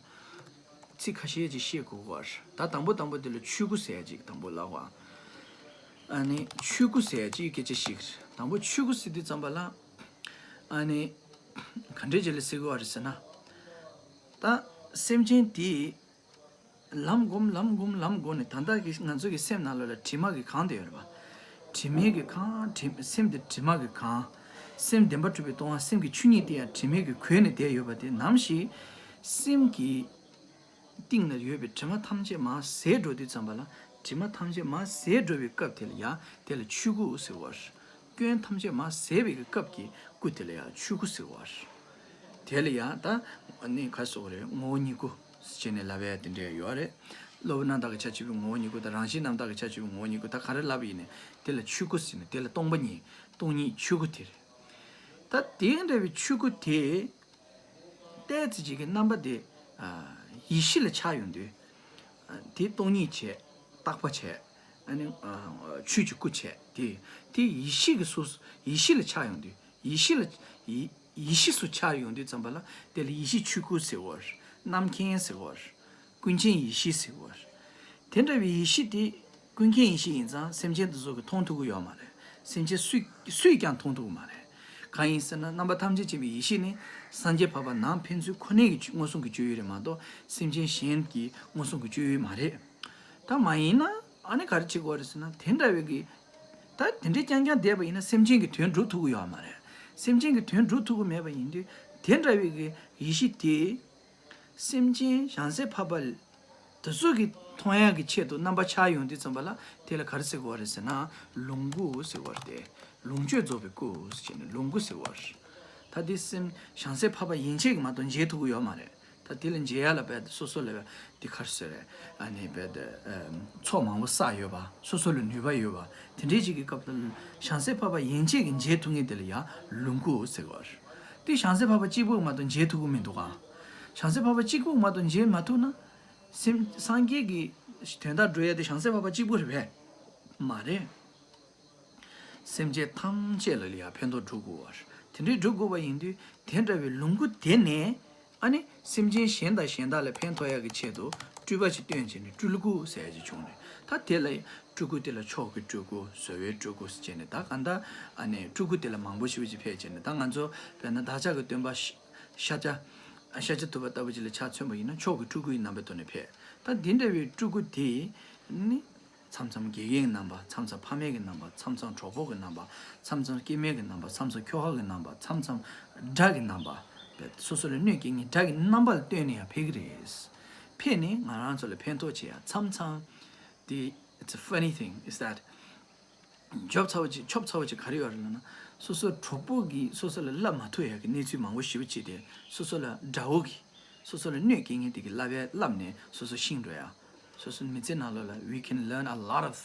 ཚིག་ཁ་ཤས་ཅིག་བཤད་དགོས་ཀྱི་ཡོད་རེད། ད་དང་པོ་དང་པོ་དེ་ལ་ཆོས་སྐུ་ཟེར་ཡ་ཅིག་དང་པོ་ལབ་པ། ཨ་ནི་ཆོས་སྐུ་ཟེར་ཡ་ཅིག་སྐད་ཆ་ཞིག་རེད། དང་པོ་ཆོས་སྐུ་ཟེར་དུས་ཙམ་པ་ལ། ཨ་ནི་ག་འདྲས་ཅིག་ལ་ཟེར་དགོས་པ་རེད་ཟེར་ན། ད་སེམས་ཅན་དེ། ལམ་སྒོམ་ལམ་སྒོམ་ལམ་སྒོམ་ནས་ད་ལྟ་གི་ང་ཚོ་གི་སེམས་ནང་ལོགས་ལ་དྲི་མ་གིས་གང་བསྡད་ཡོད་རེད་པ། དྲི་མས་གིས་གང་དྲི་སེམས་དེ་དྲི་མ་གིས་གང་། སེམས་བདེན་པ་གྲུབ་པའི་ལྟུང་བ་སེམས་ཀྱི་ཆོས་ཉིད་དེ་ཡང་དྲི་མས་གིས་གོས་ནས་བསྡད་ཡོད་པ་དེ་ནམ་ཞིག་སེམས་ཀྱི་གཏིང་ན་ཡོད་པའི་དྲི་མ་ཐམས་ཅད་མར་ཟད་འགྲོ་དུས་ཙམ་པ་ལ་དྲི་མ་ཐམས་ཅད་མར་ཟད་འགྲོ་བའི་སྐབས་དེ་ལ་ཡང་དེ་ལ་ཆོས་སྐུ་ཟེར་བ་རེད། སྐྱོན་ཐམས་ཅད་མར་ཟད་པའི་གི་སྐབས་ཀྱི་སྐུ་དེ་ལ་ཡང་ཆོས་སྐུ་ཟེར་བ་རེད། དེ་ལ་ཡང་ད་ནི་ག་རེ་ཟེར་དགོས་རེད། ངོ་བོ་ཉིད་སྐུ་ཟེར་ནས་ལབ་ཡ་དེ་འདྲ་ཡོད་རེད། གློ་བུར་རྣམ་དག་གི་ཆ་བྱེད་པའི་ངོ་བོ་ཉིད་སྐུ་དང་། རང་བཞིན་རྣམ་དག་གི་ཆ་བྱེད་པའི་ངོ་བོ་ཉིད་སྐུ། ད་ག་རེ་ལབ་པ་ཡིན་ནའི་དེ་ལ་ཆོས་སྐུ་ཟེར་ནས་དེ་ལ་སྟོང་པ་ཉིད་སྟོང་ཉིད་ཆོས་སྐུ་དེ་རེད། ད་དེ་འདྲ་བའི་ཆོས་སྐུ་དེ། ཏོག་ཙམ་ཅིག་གི་རྣམ་པ་དེ། ཨ། ཡེ་ཤེས་ལ་ཆགས་ཡོང་དུས། ཨ། དེ་སྟོང་ཉིད་བྱས། རྟག་པ་བྱས། ཨ་ནི་ཨ་ཆོས་ཀྱི་སྐུ་བྱས་ཏེ། དེ་ཡེ་ཤེས་ཀྱི་སོ་ཡེ་ཤེས་ལ་ཆགས་ཡོང་དུས། ཡེ་ཤེས་ལ་ཡེ་ཡེ་ཤེས་སུ་ཆགས་ཡོང་དུས་ཙམ་པ་ལ་དེ་ལ་ཡེ་ཤེས་ཆོས་སྐུ་ཟེར་བ་རེད། རྣམ་མཁྱེན་ཟེར་བ་རེད། ཀུན་མཁྱེན་ཡེ་ཤེས་ཟེར་བ་རེད། དེ་འདྲ་བའི་ཡེ་ཤེས་དེ་ཀུན་མཁྱེན་ཡེ་ཤེས་ཡིན་ཙང་སེམས་ཅན་དེ་ཚོ་གིས་མཐོང་ཐུབ་ཀྱི་ཡོད་མ་རེད། སེམས་ཅན་སུས་སུས་ཀྱང་མཐོང་ཐུབ་ཀྱི་མ་རེད། གང་ཡིན་ཟེར་ན་རྣམ་པ་ཐམས་ཅད་མཁྱེན་པའི་ཡེ་ཤེས་ནི་སངས་རྒྱས་འཕགས་པ་ནང་ཕན་ཚུན་ཁོ་ནའི་གི་མངོན་སུམ་གྱི་སྤྱོད་ཡུལ་རེད་མ་གཏོགས་སེམས་ཅན་གཞན་གྱི་མངོན་སུམ་གྱི་སྤྱོད་ཡུལ་མ་རེད། ད་མ་ཡིན་ན་ཨ་ནི་ག་རེ་བྱེད་དགོས་རེད་ཟེར་ན། དེ་འདྲ་བའི་གི་ད་དེ་འདྲའི་རྐྱང་རྐྱང་བསྡད་པ་ཡིན་ན་སེམས་ཅན་གྱི་དོན་སྒྲུབ་ཐུབ་ཀྱི་ཡོད་མ་རེད། སེམས་ཅན་གྱི་དོན་སྒྲུབ་ཐུབ་ཀྱི་མེད་པ་ཡིན་དུས་དེ་འདྲ་བའི་གི་ཡེ་ཤེས་དེ་སེམས་ཅན་བྱང་སེམས་འཕགས་པ་དེ་ཚོ་གི་མཐོང་ཡག་གི་ཆེད་དུ་རྣམ་པ་ཆགས་ཡོང་དུས་ཙམ་པ་ལ་དེ་ལ་ག་རེ་ཟེར་དགོས་རེད་ཟེར་ན། ལོངས་སྐུ་ཟེར་དགོས་རེད་དེ། ལོངས་སྤྱོད་རྫོགས་པའི་སྐུ་ཟེར་ནས་ལོངས་སྐུ་ཟེར་དགོས་རེད། ད་དེ་སེམས་བྱང་སེམས་འཕགས་པ་ཡན་ཆད་ཀྱིས་མ་གཏོགས་མཇལ་ཐུབ་ཀྱི་ཡོད་མ་རེད། ད་དེ་ལ་མཇལ་ཡག་ལ་རྦད་དེ་སོ་སོ་ལ་རྦད་དེ་ག་རེ་ཟེར་རེད། ཨ་ནི་རྦད་དེ་ཚོགས་མང་པོ་བསགས་ཡོད་པ། སོ་སོ་ལ་ནུས་པ་ཡོད་པ། དེ་འདྲའི་ཅིག་གི་སྐབས་ལ་བྱང་སེམས་འཕགས་པ་ཡན་ཆད་ཀྱིས་མཇལ་ཐུབ་མཁན་དེ་ལ་ཡང་ལོངས་སྐུ་ཟེར་དགོས་རེད། དེ་བྱང་སེམས་འཕགས་པ་གཅིག་པུས་མ་གཏོགས་མཇལ་ཐུབ་ཀྱི་མི་འདུག་ག་བྱང་སེམས་འཕགས་པ་གཅིག་པུས་མ་གཏོགས་མཇལ་མ་ཐུབ་ན། སེམས་སངས་རྒྱས་ཀྱི་དོན་དག་སྒྲུབ་ཡ་དེ་བྱང་སེམས་འཕགས་པ་གཅིག་པུ་རེད་པས། མ་རེད། སེམས་ཅན་ཐམས་ཅད་ལ་ཡང་ཕན་ཐོགས་སྒྲུབ་དགོས་པ་རེད། དེ་འདྲའི་སྒྲུབ་དགོས་པ་ཡིན་དུས་དེ་འདྲ་བའི་ལོངས་སྐུ་དེ་ནས་ཨ་ནི་སེམས་ཅན་གཞན་དང་གཞན་དག་ལ་ཕན་ཐོགས་ཡག་གི་ཆེད་དུ་སྤྲུལ་པ་ཞིག་སྟོན་བྱས་ནས་སྤྲུལ་སྐུ་ཟེར་ཡག་ཅིག་བྱུང་ནས། ད་དེ་ལ་སྤྲུལ་སྐུ་དེ་ལ་མཆོག་གི་སྤྲུལ་སྐུ། བཟོ་བའི་སྤྲུལ་སྐུ་ཟེར་བྱས་ནས། ད་གང་ལྟར་ཨ་ནི་སྤྲུལ་སྐུ་དེ་ལ་མང་པོ་ཞེ་པོ་ཅིག་ཕེབས་བྱས་ནས། ད་ང་ཚོ་དཔེར་ན་བདག་ཅག་གི་སྟོན་པ་ཤཱཀྱ་ཤཱཀྱ་ཐུབ་པ་ལྟ་བུ་ཅིག་ལ་ཆ་མཚོན་པ་ཡིན་ན་མཆོག་གི་སྤྲུལ་སྐུ་ཡི་རྣམ་པའི་ཐོག་ནས་ཕེབས། ད་འདི་འདྲ་བའི་སྤྲུལ་སྐུ་དེ་ནི། མཚམས་མཚམས་དགེ་རྒན་གྱི་རྣམ་པ། མཚམས་མཚམས་ཕ་མའི་གི་རྣམ་པ། མཚམས་མཚམས་གྲོགས་པོ་གི་རྣམ་པ། མཚམས་མཚམས་སྐྱེ་དམན་གྱི་རྣམ་པ། མཚམས་མཚམས་ཁྱོ་ག་གི་རྣམ་པ། མཚམས་མཚམས་དགྲ་གི་རྣམ་པ། སོ་སོ་ལ་གནོད་སྐྱེལ་མཁན་དགྲ་གི་རྣམ་པ་ལ་སྟོན་ནས་ཡང་ཕེབས་ཀྱི་རེད། ཕེབས་ནས་ང་རང་ཚོ་ལ་ཕན་ཐོགས་བྱེད་ཡ། མཚམས་མཚམས་དེ། It's a funny thing is that འཇོབ་ཚ་བོ་ཅིག་ཆོབ་ཚ་བོ་ཅིག་ག་རེ་ཡོད་རེད་ལབ་ན། སོ་སོའི་གྲོགས་པོ་གིས་སོ་སོ་ལ་བསླབ་མ་ཐུབ་ཡ་གི་གནས་ཚུལ་མང་པོ་ཞེ་པོ་ཅིག་དེ། སོ་སོ་ལ་དགྲ་བོ་གིས། སོ་སོ་ལ་གནོད་སྐྱེལ་མཁན་དེ་གིས་བསླབ་པའི་བསླབ་ནས་སོ་སོ་ཤི་འགྲོ་ཡ། སོ་སོའི་མི་ཚེ་ནང་ལོགས་ལ། we can learn a lot of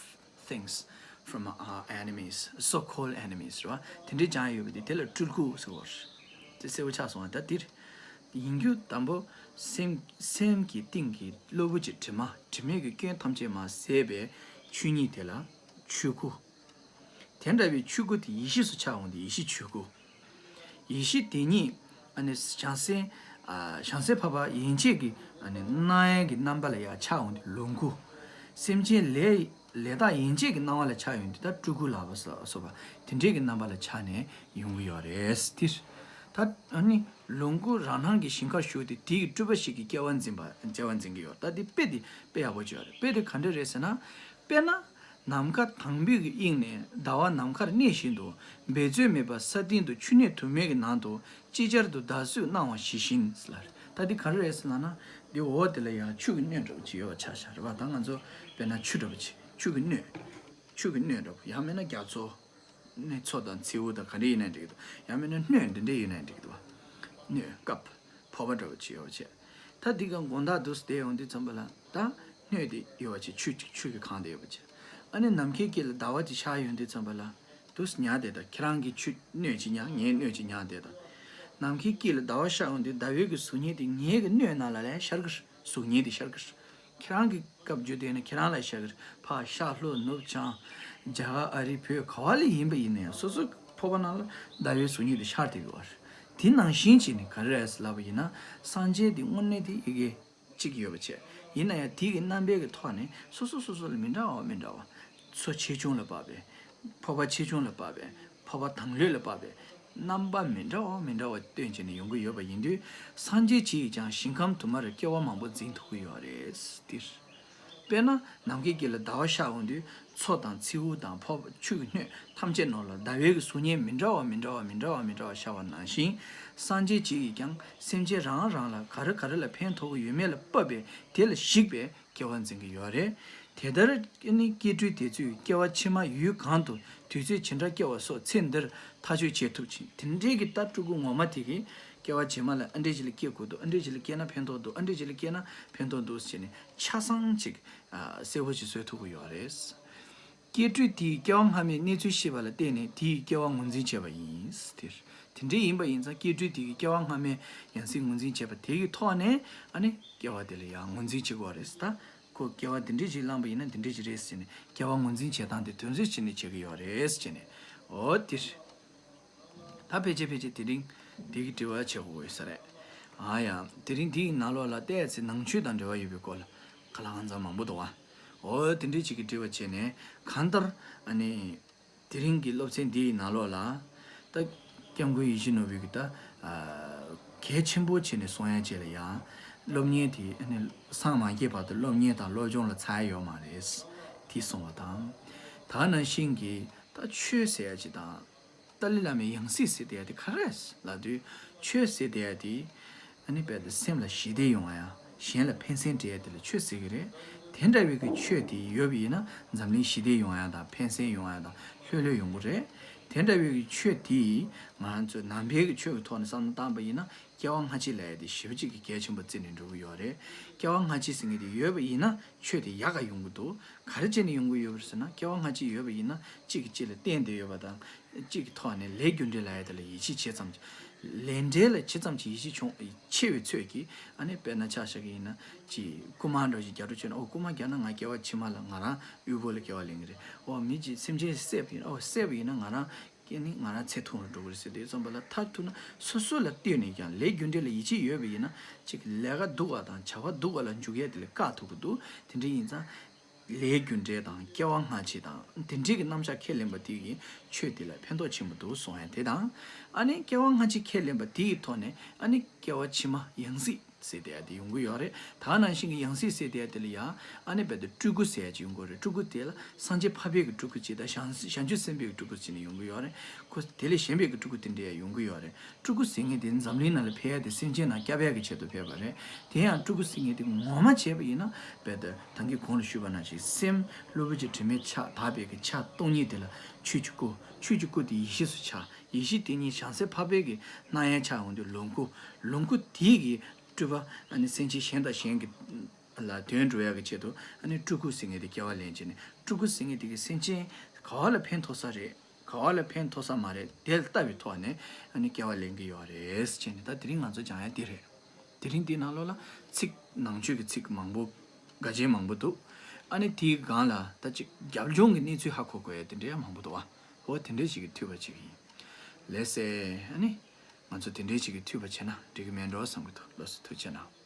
things from our enemies, so called enemies, རེད་བ། དེ་འདྲའི་སྦྱང་ཡ་ཡོད་པ་དེ། དེ་ལ་སྤྲུལ་སྐུ་ཟེར་བ་རེད། དེ་གསལ་པོ་ཆགས་སོང་བ། ད་འདིར་ཡིན་རྒྱུ་དང་པོ་སེམས་སེམས་ཀྱི་གཏིང་གི་གློ་བུར་གྱི་དྲི་མ། དྲི་མེད་ཀྱི་སྐྱོན་ཐམས་ཅད་མ་ཟད་པའི་ཆོས་ཉིད་དེ་ལ་ཆོས་སྐུ། དེ་འདྲ་བའི་ཆོས་སྐུ་དེ་ཡེ་ཤེས་སུ་ཆགས་འོང་དུས་ཡེ་ཤེས་ཆོས་སྐུ། ཡེ་ཤེས་དེ་ཉིད་ཨ་ནི་བྱང་སེམས་ཨ་བྱང་སེམས་འཕགས་པ་ཡན་ཆད་ཀྱི་ཨ་ནི་སྣང་བའི་གི་རྣམ་པ་ལ་ཡང་ཆགས་འོང་དུས་ལོངས་སྐུ། སེམས་ཅན་ལས་ལས་དག་ཡན་ཆད་ཀྱི་སྣང་བ་ལ་ཆགས་ཡོང་དུས་ད་སྤྲུལ་སྐུ་ལ་སོགས་པ་དེ་འདྲའི་གི་རྣམ་པ་ལ་ཆགས་ནས་ཡོང་གི་ཡོད་རེད། དེ་ད་ཨ་ནི་ལོངས་སྐུ་རང་སྣང་གི་ཞིང་ཁར་ཞུགས་ཏེ་དེ་ཡི་སྤྲུལ་པ་ཞིག་གིས་སྐྱེ་བ་འཛིན་པ་སྐྱེ་བ་འཛིན་གྱི་ཡོད། ད་དེ་དཔེ་དེ་དཔེ་ཡག་པོ་ཅིག་ཡོད་རེད། དཔེ་དེ་ག་འདྲ་རེད་ཟེར་ན། དཔེར་ན། ནམ་མཁའ་དང་པོའི་གི་དབྱིངས་ནས་ཟླ་བ་ནམ་མཁར་གནས་བཞིན་དུ། འབད་རྩོལ་མེད་པར་ས་སྟེང་དུ་ཆུ་སྣོད་དུ་མའི་གི་ནང་དུ་ཅིག་ཅར་དུ་ཟླ་གཟུགས་སྣང་བ་ཇི་བཞིན་ལ། ད་འདི་ག་རེ་རེད་ཟེར་ལབ་ན། འདི་འོག་དེ་ལ་ཡང་ཆུ་གི་སྣོད་འདྲ་པོ་ཅིག་ཡོད་པ་ཆ་བཞག་རེད་བ། ད་ང་ཚོ་དཔེར་ན་ཆུ་འདྲ་པོ་ཅིག་ཆུ་གི་སྣོད། ཆུ་གི་སྣོད་འདྲ་པོ། ཡང་མིན་ན་རྒྱ་མཚོ། ནི་མཚོ་དང་མཚེའུ་དང་ག་འདྲ་ཡིན་ན་འགྲིག་གི་འདུག་ཡང་མིན་ན་སྣོད་འདི་འདྲ་ཡིན་ན་འགྲིག་གི་འདུག་བ། སྣོད་སྐབས། ཕོར་པ་འདྲ་པོ་ཅིག་ཡོད་པ་བྱས། ད་འདི་ག་དགོང་དག་འདུག་སེ་བསྡད་ཡོང་དུས་ཙམ་པ་ལ་ད་སྣོད་དེ་ཡོད་པ་བྱས། ཆུ་ཅིག་ཆུ་གིས་གང་བསྡད་ཡོད་པ་བྱས། ཨ་ནི་ནམ་མཁའི་དཀྱིལ་ལ་ཟླ་བ་ཅིག་ཤར་ཡོང་དུས་ཙམ་པ་ལ། འདུག་སེ་ཉལ་བསྡད་དང་། ཁྱེད་རང་གི་ཆུ་སྣོད་ཅིག་ཉལ། ངའི་སྣོད་ཅིག་ཉལ་བསྡད་དང་། ནམ་མཁའི་དཀྱིལ་ལ་ཟླ་བ་ཤར་ཡོང་དུས་ཟླ་བའི་གི་གཟུགས་བརྙན་དེ་ངའི་གི་སྣོད་ནང་ལ་ལ་ཤར་གི་རེད། གཟུགས་བརྙན་དེ་ཤར་གི་རེད། ཁྱེད་རང་གི་སྐབས་བརྗོད་དེ་ནི་ཁྱེད་རང་ལ་ཤར་གི་རེད། ཕར་ཤར་ལྷོ་ནུབ་བྱང་། རྒྱ་གར་ཨ་རི་བོད་ག་བ་ལ་ཡིན་པ་ཡིན་ན་ཡང་སོ་སོའི་ཕོར་པ་ནང་ལ་ཟླ་བའི་གཟུགས་བརྙན་དེ་ཤར་བསྡད་ཡོད་རེད། དེ་ནང་བཞིན་བྱས་ནས་ག་རེ་རེད་ལབ་པ་ཡིན་ན། སངས་རྒྱས་དེ་དངོས་གནས་དེ་ཡི་གེ་གཅིག་ཡོད་པ་བྱས། ཡིན་ན་ཡང་དེ་གི་རྣམ་པའི་གི་ཐོག་ནས་སོ་སོ་སོ་སོ་ལ་མི་འདྲ་བ་མི་འདྲ་བ། མཚོ་ཆེ་ཆུང་ལ་དཔག་པའི། ཕོར་པ་ཆེ་ཆུང་ལ་དཔག་པའི། ཕོར་པ་དང་ལོས་ལ་དཔག་པའི། རྣམ་པ་མི་འདྲ་བ་མི་འདྲ་བ་སྟོན་བྱས་ནས་ཡོང་གི་ཡོད་པ་ཡིན་དུས། སངས་རྒྱས་ཅིག་ཡིས་ཀྱང་ཞིང་ཁམས་དུ་མར་སྐྱེ་བ་མང་པོ་འཛིན་ཐུབ་ཀྱི་ཡོད་རེད། འདིར། དཔེར་ན་ནམ་མཁའི་དཀྱིལ་ལ་ཟླ་བ་ཤར་འོང་དུས་མཚོ་དང་མཚེའུ་དང་ཕོར་པ་ཆུ་གི་སྣོད་ཐམས་ཅད་ནང་ལ་ཟླ་བའི་གི་གཟུགས་བརྙན་མི་འདྲ་བ་མི་འདྲ་བ་མི་འདྲ་བ་མི་འདྲ་བ་ཤར་བ་ནང་བཞིན། སངས་རྒྱས་ཅིག་ཡིས་ཀྱང་སེམས་ཅན་རང་རང་ལ་ག་རེ་ག་རེ་ལ་ཕན་ཐོགས་ཀྱི་ཡོད་མེད་ལ་དཔག་པའི་དེ་ལ་གཞིགས་པའི་སྐྱེ་བ་འཛིན་གྱི་ཡོད་རེད། དེ་ལྟར་ནི་སྐྱེ་འགྲོའི་དེ་ཚོས་སྐྱེ་བ་ཕྱི་མ་ཡུལ་གང་དུ་དུས་ཚོད་ཇི་འདྲ་སྐྱེ་བ་སོགས་ཚེ་འདིར་ཐག་གཅོད་བྱེད་ཐུབ་ཅིང་། དེ་འདྲའི་གི་ལྟ་སྤྲུལ་སྐུ་ངོ་མ་དེ་གིས་སྐྱེ་བ་རྗེས་མ་ལ་ཨ་འདྲས་ཅིག་ལ་སྐྱེ་དགོས་འདུག་ཨ་འདྲས་ཅིག་ལ་སྐྱེས་ན་ཕན་ཐོགས་འདུག་ཨ་འདྲས་ཅིག་ལ་སྐྱེས་ན་ཕན་ཐོགས་འདུག་ཟེར་ནས་ཆ་ཚང་ཅིག་གསལ་པོ་ཅིག་བཟོ་ཐུབ་ཀྱི་ཡོད་རེད། སྐྱེ་འགྲོའི་དེའི་སྐྱེ་བ་སྔ་མའི་གནས་ཚུལ་ཤེས་པ་ལ་བརྟེན་ནས་དེའི་སྐྱེ་བ་ངོས་འཛིན་བྱས་པ་ཡིན། དེ་དེ་འདྲའི་ཡིན་པ་ཡིན་ཙང་སྐྱེ་འགྲོའི་དེ་གི་སྐྱེ་བ་སྔ་མའི་ཡང་སྲིད་ངོས་འཛིན་བྱས་པ་དེ་གི་ཐོག་ནས་ཨ་ནི་སྐྱེ་བ་དེ་ལ་ཡང་ངོས་འཛིན་བྱེད་དགོས་རེད། ད་ ཁོ་སྐྱེ་བ་འདི་འདྲས་ཅིག་བླངས་པ་ཡིན་ན་འདི་འདྲས་ཅིག་རེད་ཟེར་ནས་སྐྱེ་བ་ངོས་འཛིན་བྱེད་སྟངས་དེ་དོན་ཚན་གཅིག་ནས་བྱེད་ཀྱི་ཡོད་རེད་ཟེར་ནས། འོ་དེ་རེད། ད་ཕལ་ཆེར་ཕལ་ཆེར་དེ་རིང་འདི་གི་དྲི་བ་བྱེད་དགོས་ཡོད་ས་རེད། ཨ་ཡ། དེ་རིང་འདི་ཡི་ནང་ལོགས་ལ་ཏོག་ཙམ་ནང་ཆོས་དང་འབྲེལ་བ་ཡོད་པའི་སྐོར་ལ་ཁ་ལག་ཧང་ཚང་མང་པོ་འདུག་བ། འོ་དེ་འདྲས་ཅིག་གི་དྲི་བ་བྱས་ནས་གང་ལྟར་ཨ་ནི། དེ་རིང་གི་སློབ་ཚན་འདི་ཡི་ནང་ལོགས་ལ། ད་སྐྱབས་མགོན་ཡིད་བཞིན་ནོར་བུས་ཀྱི་ད་གལ་ཆེན་པོ་བྱས་ནས་གསུང་ཡ་བཅས་ལ་ཡང་། སློབ་གཉེར་དེ་ནི་སངས་མ་རྒྱས་བར་དུ་སློབ་གཉེར་དང་སློབ་སྦྱོང་ལ་ཚར་ཡོད་མ་རེད། དེ་གསུངས་པ་དང་། ད་ནང་བཞིན་གྱི་ད་ཆོས་ཟེར་ཡ་ཅིག་དང་། ཏཱ་ལའི་བླ་མའི་ཡང་སྲིད་ཟེར་བསྡད་ཡ་དེ་ག་རེ་ལབ་དུས། ཆོས་ཟེར་བསྡད་ཡ་དེ། ཨ་ནི་རྦད་དེ་སེམས་ལ་ཞི་བདེ་ཡོང་ཡ། གཞན་ལ་ཕན་སེམས་སྤྲད་ཡ་དེ་ལ་ཆོས་ཟེར་གི་རེད། དེ་འདྲ་བའི་གི་ཆོས་དེ་ཡོད་པ་ཡིན་ན་འཛམ་གླིང་ཞི་བདེ་ཡོང་ཡ་དང་ཕན་སེམས་ཡོང་ཡ་དང་ལྷོད་ལྷོད་ཡོང་གི་རེད། དེ་འདྲ་བའི་གི་ཆོས་དེ་ང་ཚོས་ནང་པའི་གི་ཆོས་ཀྱི་ཐོག་ནས་བསམ་བློ་བཏང་པ་ཡིན་ན་སྐྱེ་བ་སྔ་ཕྱི་ལབ་ཡ་དེ་ཞེ་པོ་ཅིག་གི་གལ་ཆེན་པོ་བརྩིས་ནས་འགྲོ་གི་ཡོད་རེད། སྐྱེ་བ་སྔ་ཕྱི་ཟེར་མཁན་དེ་ཡོད་པ་ཡིན་ན་ཆོས་དེ་ཡག་ག་ཡོང་གི་འདུག་ག་རེ་བྱས་ནས་ཡོང་གི་ཡོད་པ་རེད་ཟེར་ན། སྐྱེ་བ་སྔ་ཕྱི་ཡོད་པ་ཡིན་ན་གཅིག་གིས་གཅིག་ལ་བརྟེན་བསྡད་ཡོད་པ་དང་། གཅིག་གི་ཐོག་ནས་ལས་རྒྱུ་འབྲས་ལབ་ཡ་དེ་ལ་ཡིད་ཆེས་ཇི་ཙམ་གྱིས། ལས་འབྲས་ལ་ཇི་ཙམ་གྱིས་ཡིད་ཆེས་ཆུང་ཆེ་བའི་ཚོད་ཀྱིས། ཨ་ནི་དཔེར་ན་ཆ་བཞག་གི་ཡིན་ན་ཅིག་རྐུན་མ་འདྲ་ཞིག་རྒྱག་འགྲོ་བྱས་ན། ཨོ་རྐུན་མ་རྒྱག་ན་ང་སྐྱེ་བ་ཕྱི་མ་ལ་ང་རང་དབུལ་པོ་ལ་སྐྱེ་བ་ལེན་གྱི་རེད། ཨོ་མི་གཅིག་སེམས་ཅན་བསད་པ་ཡིན་ན། ཨོ་བསད་པ་ཡིན་ན་ང་རང་སྐྱེ་ནི་ང་རང་ཚེ་ཐུང་རུ་འགྲོ་གི་རེད་ཟེར་དུས་ཙམ་པ་ལ། མཐར་ཐུག་ན་སོ་སོ་ལ་ལྟོས་ནས་ཀྱང་ལས་རྒྱུ་འབྲས་ལ་ཡིད་ཆེས་ཡོད་པ་ཡིན་ན་ཅིག་ལས་ཀ་སྡུག་པ་དང་བྱ་བ་སྡུག་པ་ལ་འཇུག་ཡས་དེ་ལ་བཀག་ཐུབ་ཀྱི་འདུག་དེ་འདྲ་ཡིན་ཙང་། ལས་རྒྱུ་འབྲས་དང་སྐྱེ་བ་སྔ་ཕྱི་དང་དེ་འདྲའི་གི་རྣམ་གཞག་ཁས་ལེན་པ་དེ་གིས་ཆོས་དེ་ལ་ཕན་ཐོགས་ཆེན་པོ་འདུག་གསུང་ཡ་དེ་དང་། ཨ་ནི་སྐྱེ་བ་སྔ་ཕྱི་ཁས་ལེན་པ་དེ་ཡི་ཐོག་ནས་ཨ་ནི་སྐྱེ་བ་ཕྱི་མ་ཡང་སྲིད་ཟེར་བསྡད་ཡ་དེ་ཡོང་གི་ཡོད་རེད། ད་ནང་བཞིན་གྱི་ཡང་སྲིད་ཟེར་བསྡད་ཡ་དེ་ལ་ཡང་ཨ་ནི་རྦད་དེ་སྤྲུལ་སྐུ་ཟེར་ཡ་ཅིག་ཡོང་གི་ཡོད་རེད། སྤྲུལ་སྐུ་དེ་ལ་སངས་རྒྱས་འཕགས་པའི་གི་སྤྲུལ་སྐུ་ཅིག་དང་། བྱང་བྱང་ཆུབ་སེམས་དཔའི་གི་སྤྲུལ་སྐུ་ཅིག་ནས་ཡོང་གི་ཡོད་རེད། ཁོ་དེ་ལས་གཞན་པའི་གི་སྤྲུལ་སྐུ་དེ་འདྲ་ཡང་ཡོང་གི་ཡོད་རེད། སྤྲུལ་སྐུ་ཟེར་མཁན་དེ་འཛམ་གླིང་ནང་ལ་ཕེབས་ཡ་དེ་སེམས་ཅན་རྣམས་སྐྱོབ་ཡ་གི་ཆེད་དུ་ཕེབས་པ་རེད། དེ་ཡང་སྤྲུལ་སྐུ་ཟེར་མཁན་དེ་ངོ་མ་བྱས་པ་ཡིན་ན་རྦད་དེ་ད་གིན་གོང་ལ་ཞུས་པ་ནང་བཞིན་སེམས་གློ་བུར་གྱི་དྲི་མས་ཆགས་དག་པའི་གི་ཆ་སྟོང་ཉིད་དེ་ལ་ཆོས་ཀྱི་སྐུ། ཆོས་ཀྱི་སྐུ་དེ་ཡེ་ཤེས་སུ་འཆར། ཡེ་ཤེས་དེ་ཉིད་བྱང་སེམས་འཕགས་པའི་གི་སྣང་ཡང་ཆགས་འོང་དུས་ལོངས་སྐུ། ལོངས་སྐུ་དེ་གི་སྤྲུལ་པ་ཨ་ནི་སེམས་ཅན་གཞན་དང་གཞན་གྱི་ལ་དོན་འགྲོ་ཡ་གི་ཆེད་དུ་ཨ་ནི་སྤྲུལ་སྐུ་ཟེར་མཁན་དེ་སྐྱེ་བ་ལེན་བྱས་ནས། སྤྲུལ་སྐུ་ཟེར་མཁན་དེ་གིས་སེམས་ཅན་ག་བ་ལ་ཕན་ཐོགས་ས་རེད། ག་བ་ལ་ཕན་ཐོགས་ས་མ་རེད། དེ་ལ་ལྟ་བའི་ཐོག་ནས་ཨ་ནི་སྐྱེ་བ་ལེན་གྱི་ཡོད་རེད་ཟེར་ནས། ད་དེ་རིང་ང་ཚོ་སྦྱང་ཡ་དེ་རེད། དེ་རིང་འདིའི་ནང་ལོགས་ལ་ཚིག་ནང་ཆོས་ཀྱི་ཚིག་མང་པོ་འགའ་ཅན་མང་པོ་འདུག་ཨ་ནི་དེའི་སྒང་ལ་ད་ཅིག་རྒྱབ་ལྗོངས་ཀྱི་གནས་ཚུལ་ཧ་གོ་དགོས་ཡ་དེ་འདྲ་ཡང་མང་པོ་འདུག་བ། འོ་དེ་འདྲ་ཞིག་གི་ཐུགས་ཕན་གཅིག་ཡིན། ལགས་སེ། ཨ་ནི་ང་ཚོ་དེ་འདྲ་ཞིག་གི་ཐུགས་ཕན་གཅིག་ན་འགྲིག་གི་མེད་འགྲོ་བསམ་གྱི་འདུག་ལགས་སོ། ཐུགས་རྗེ་གནང་།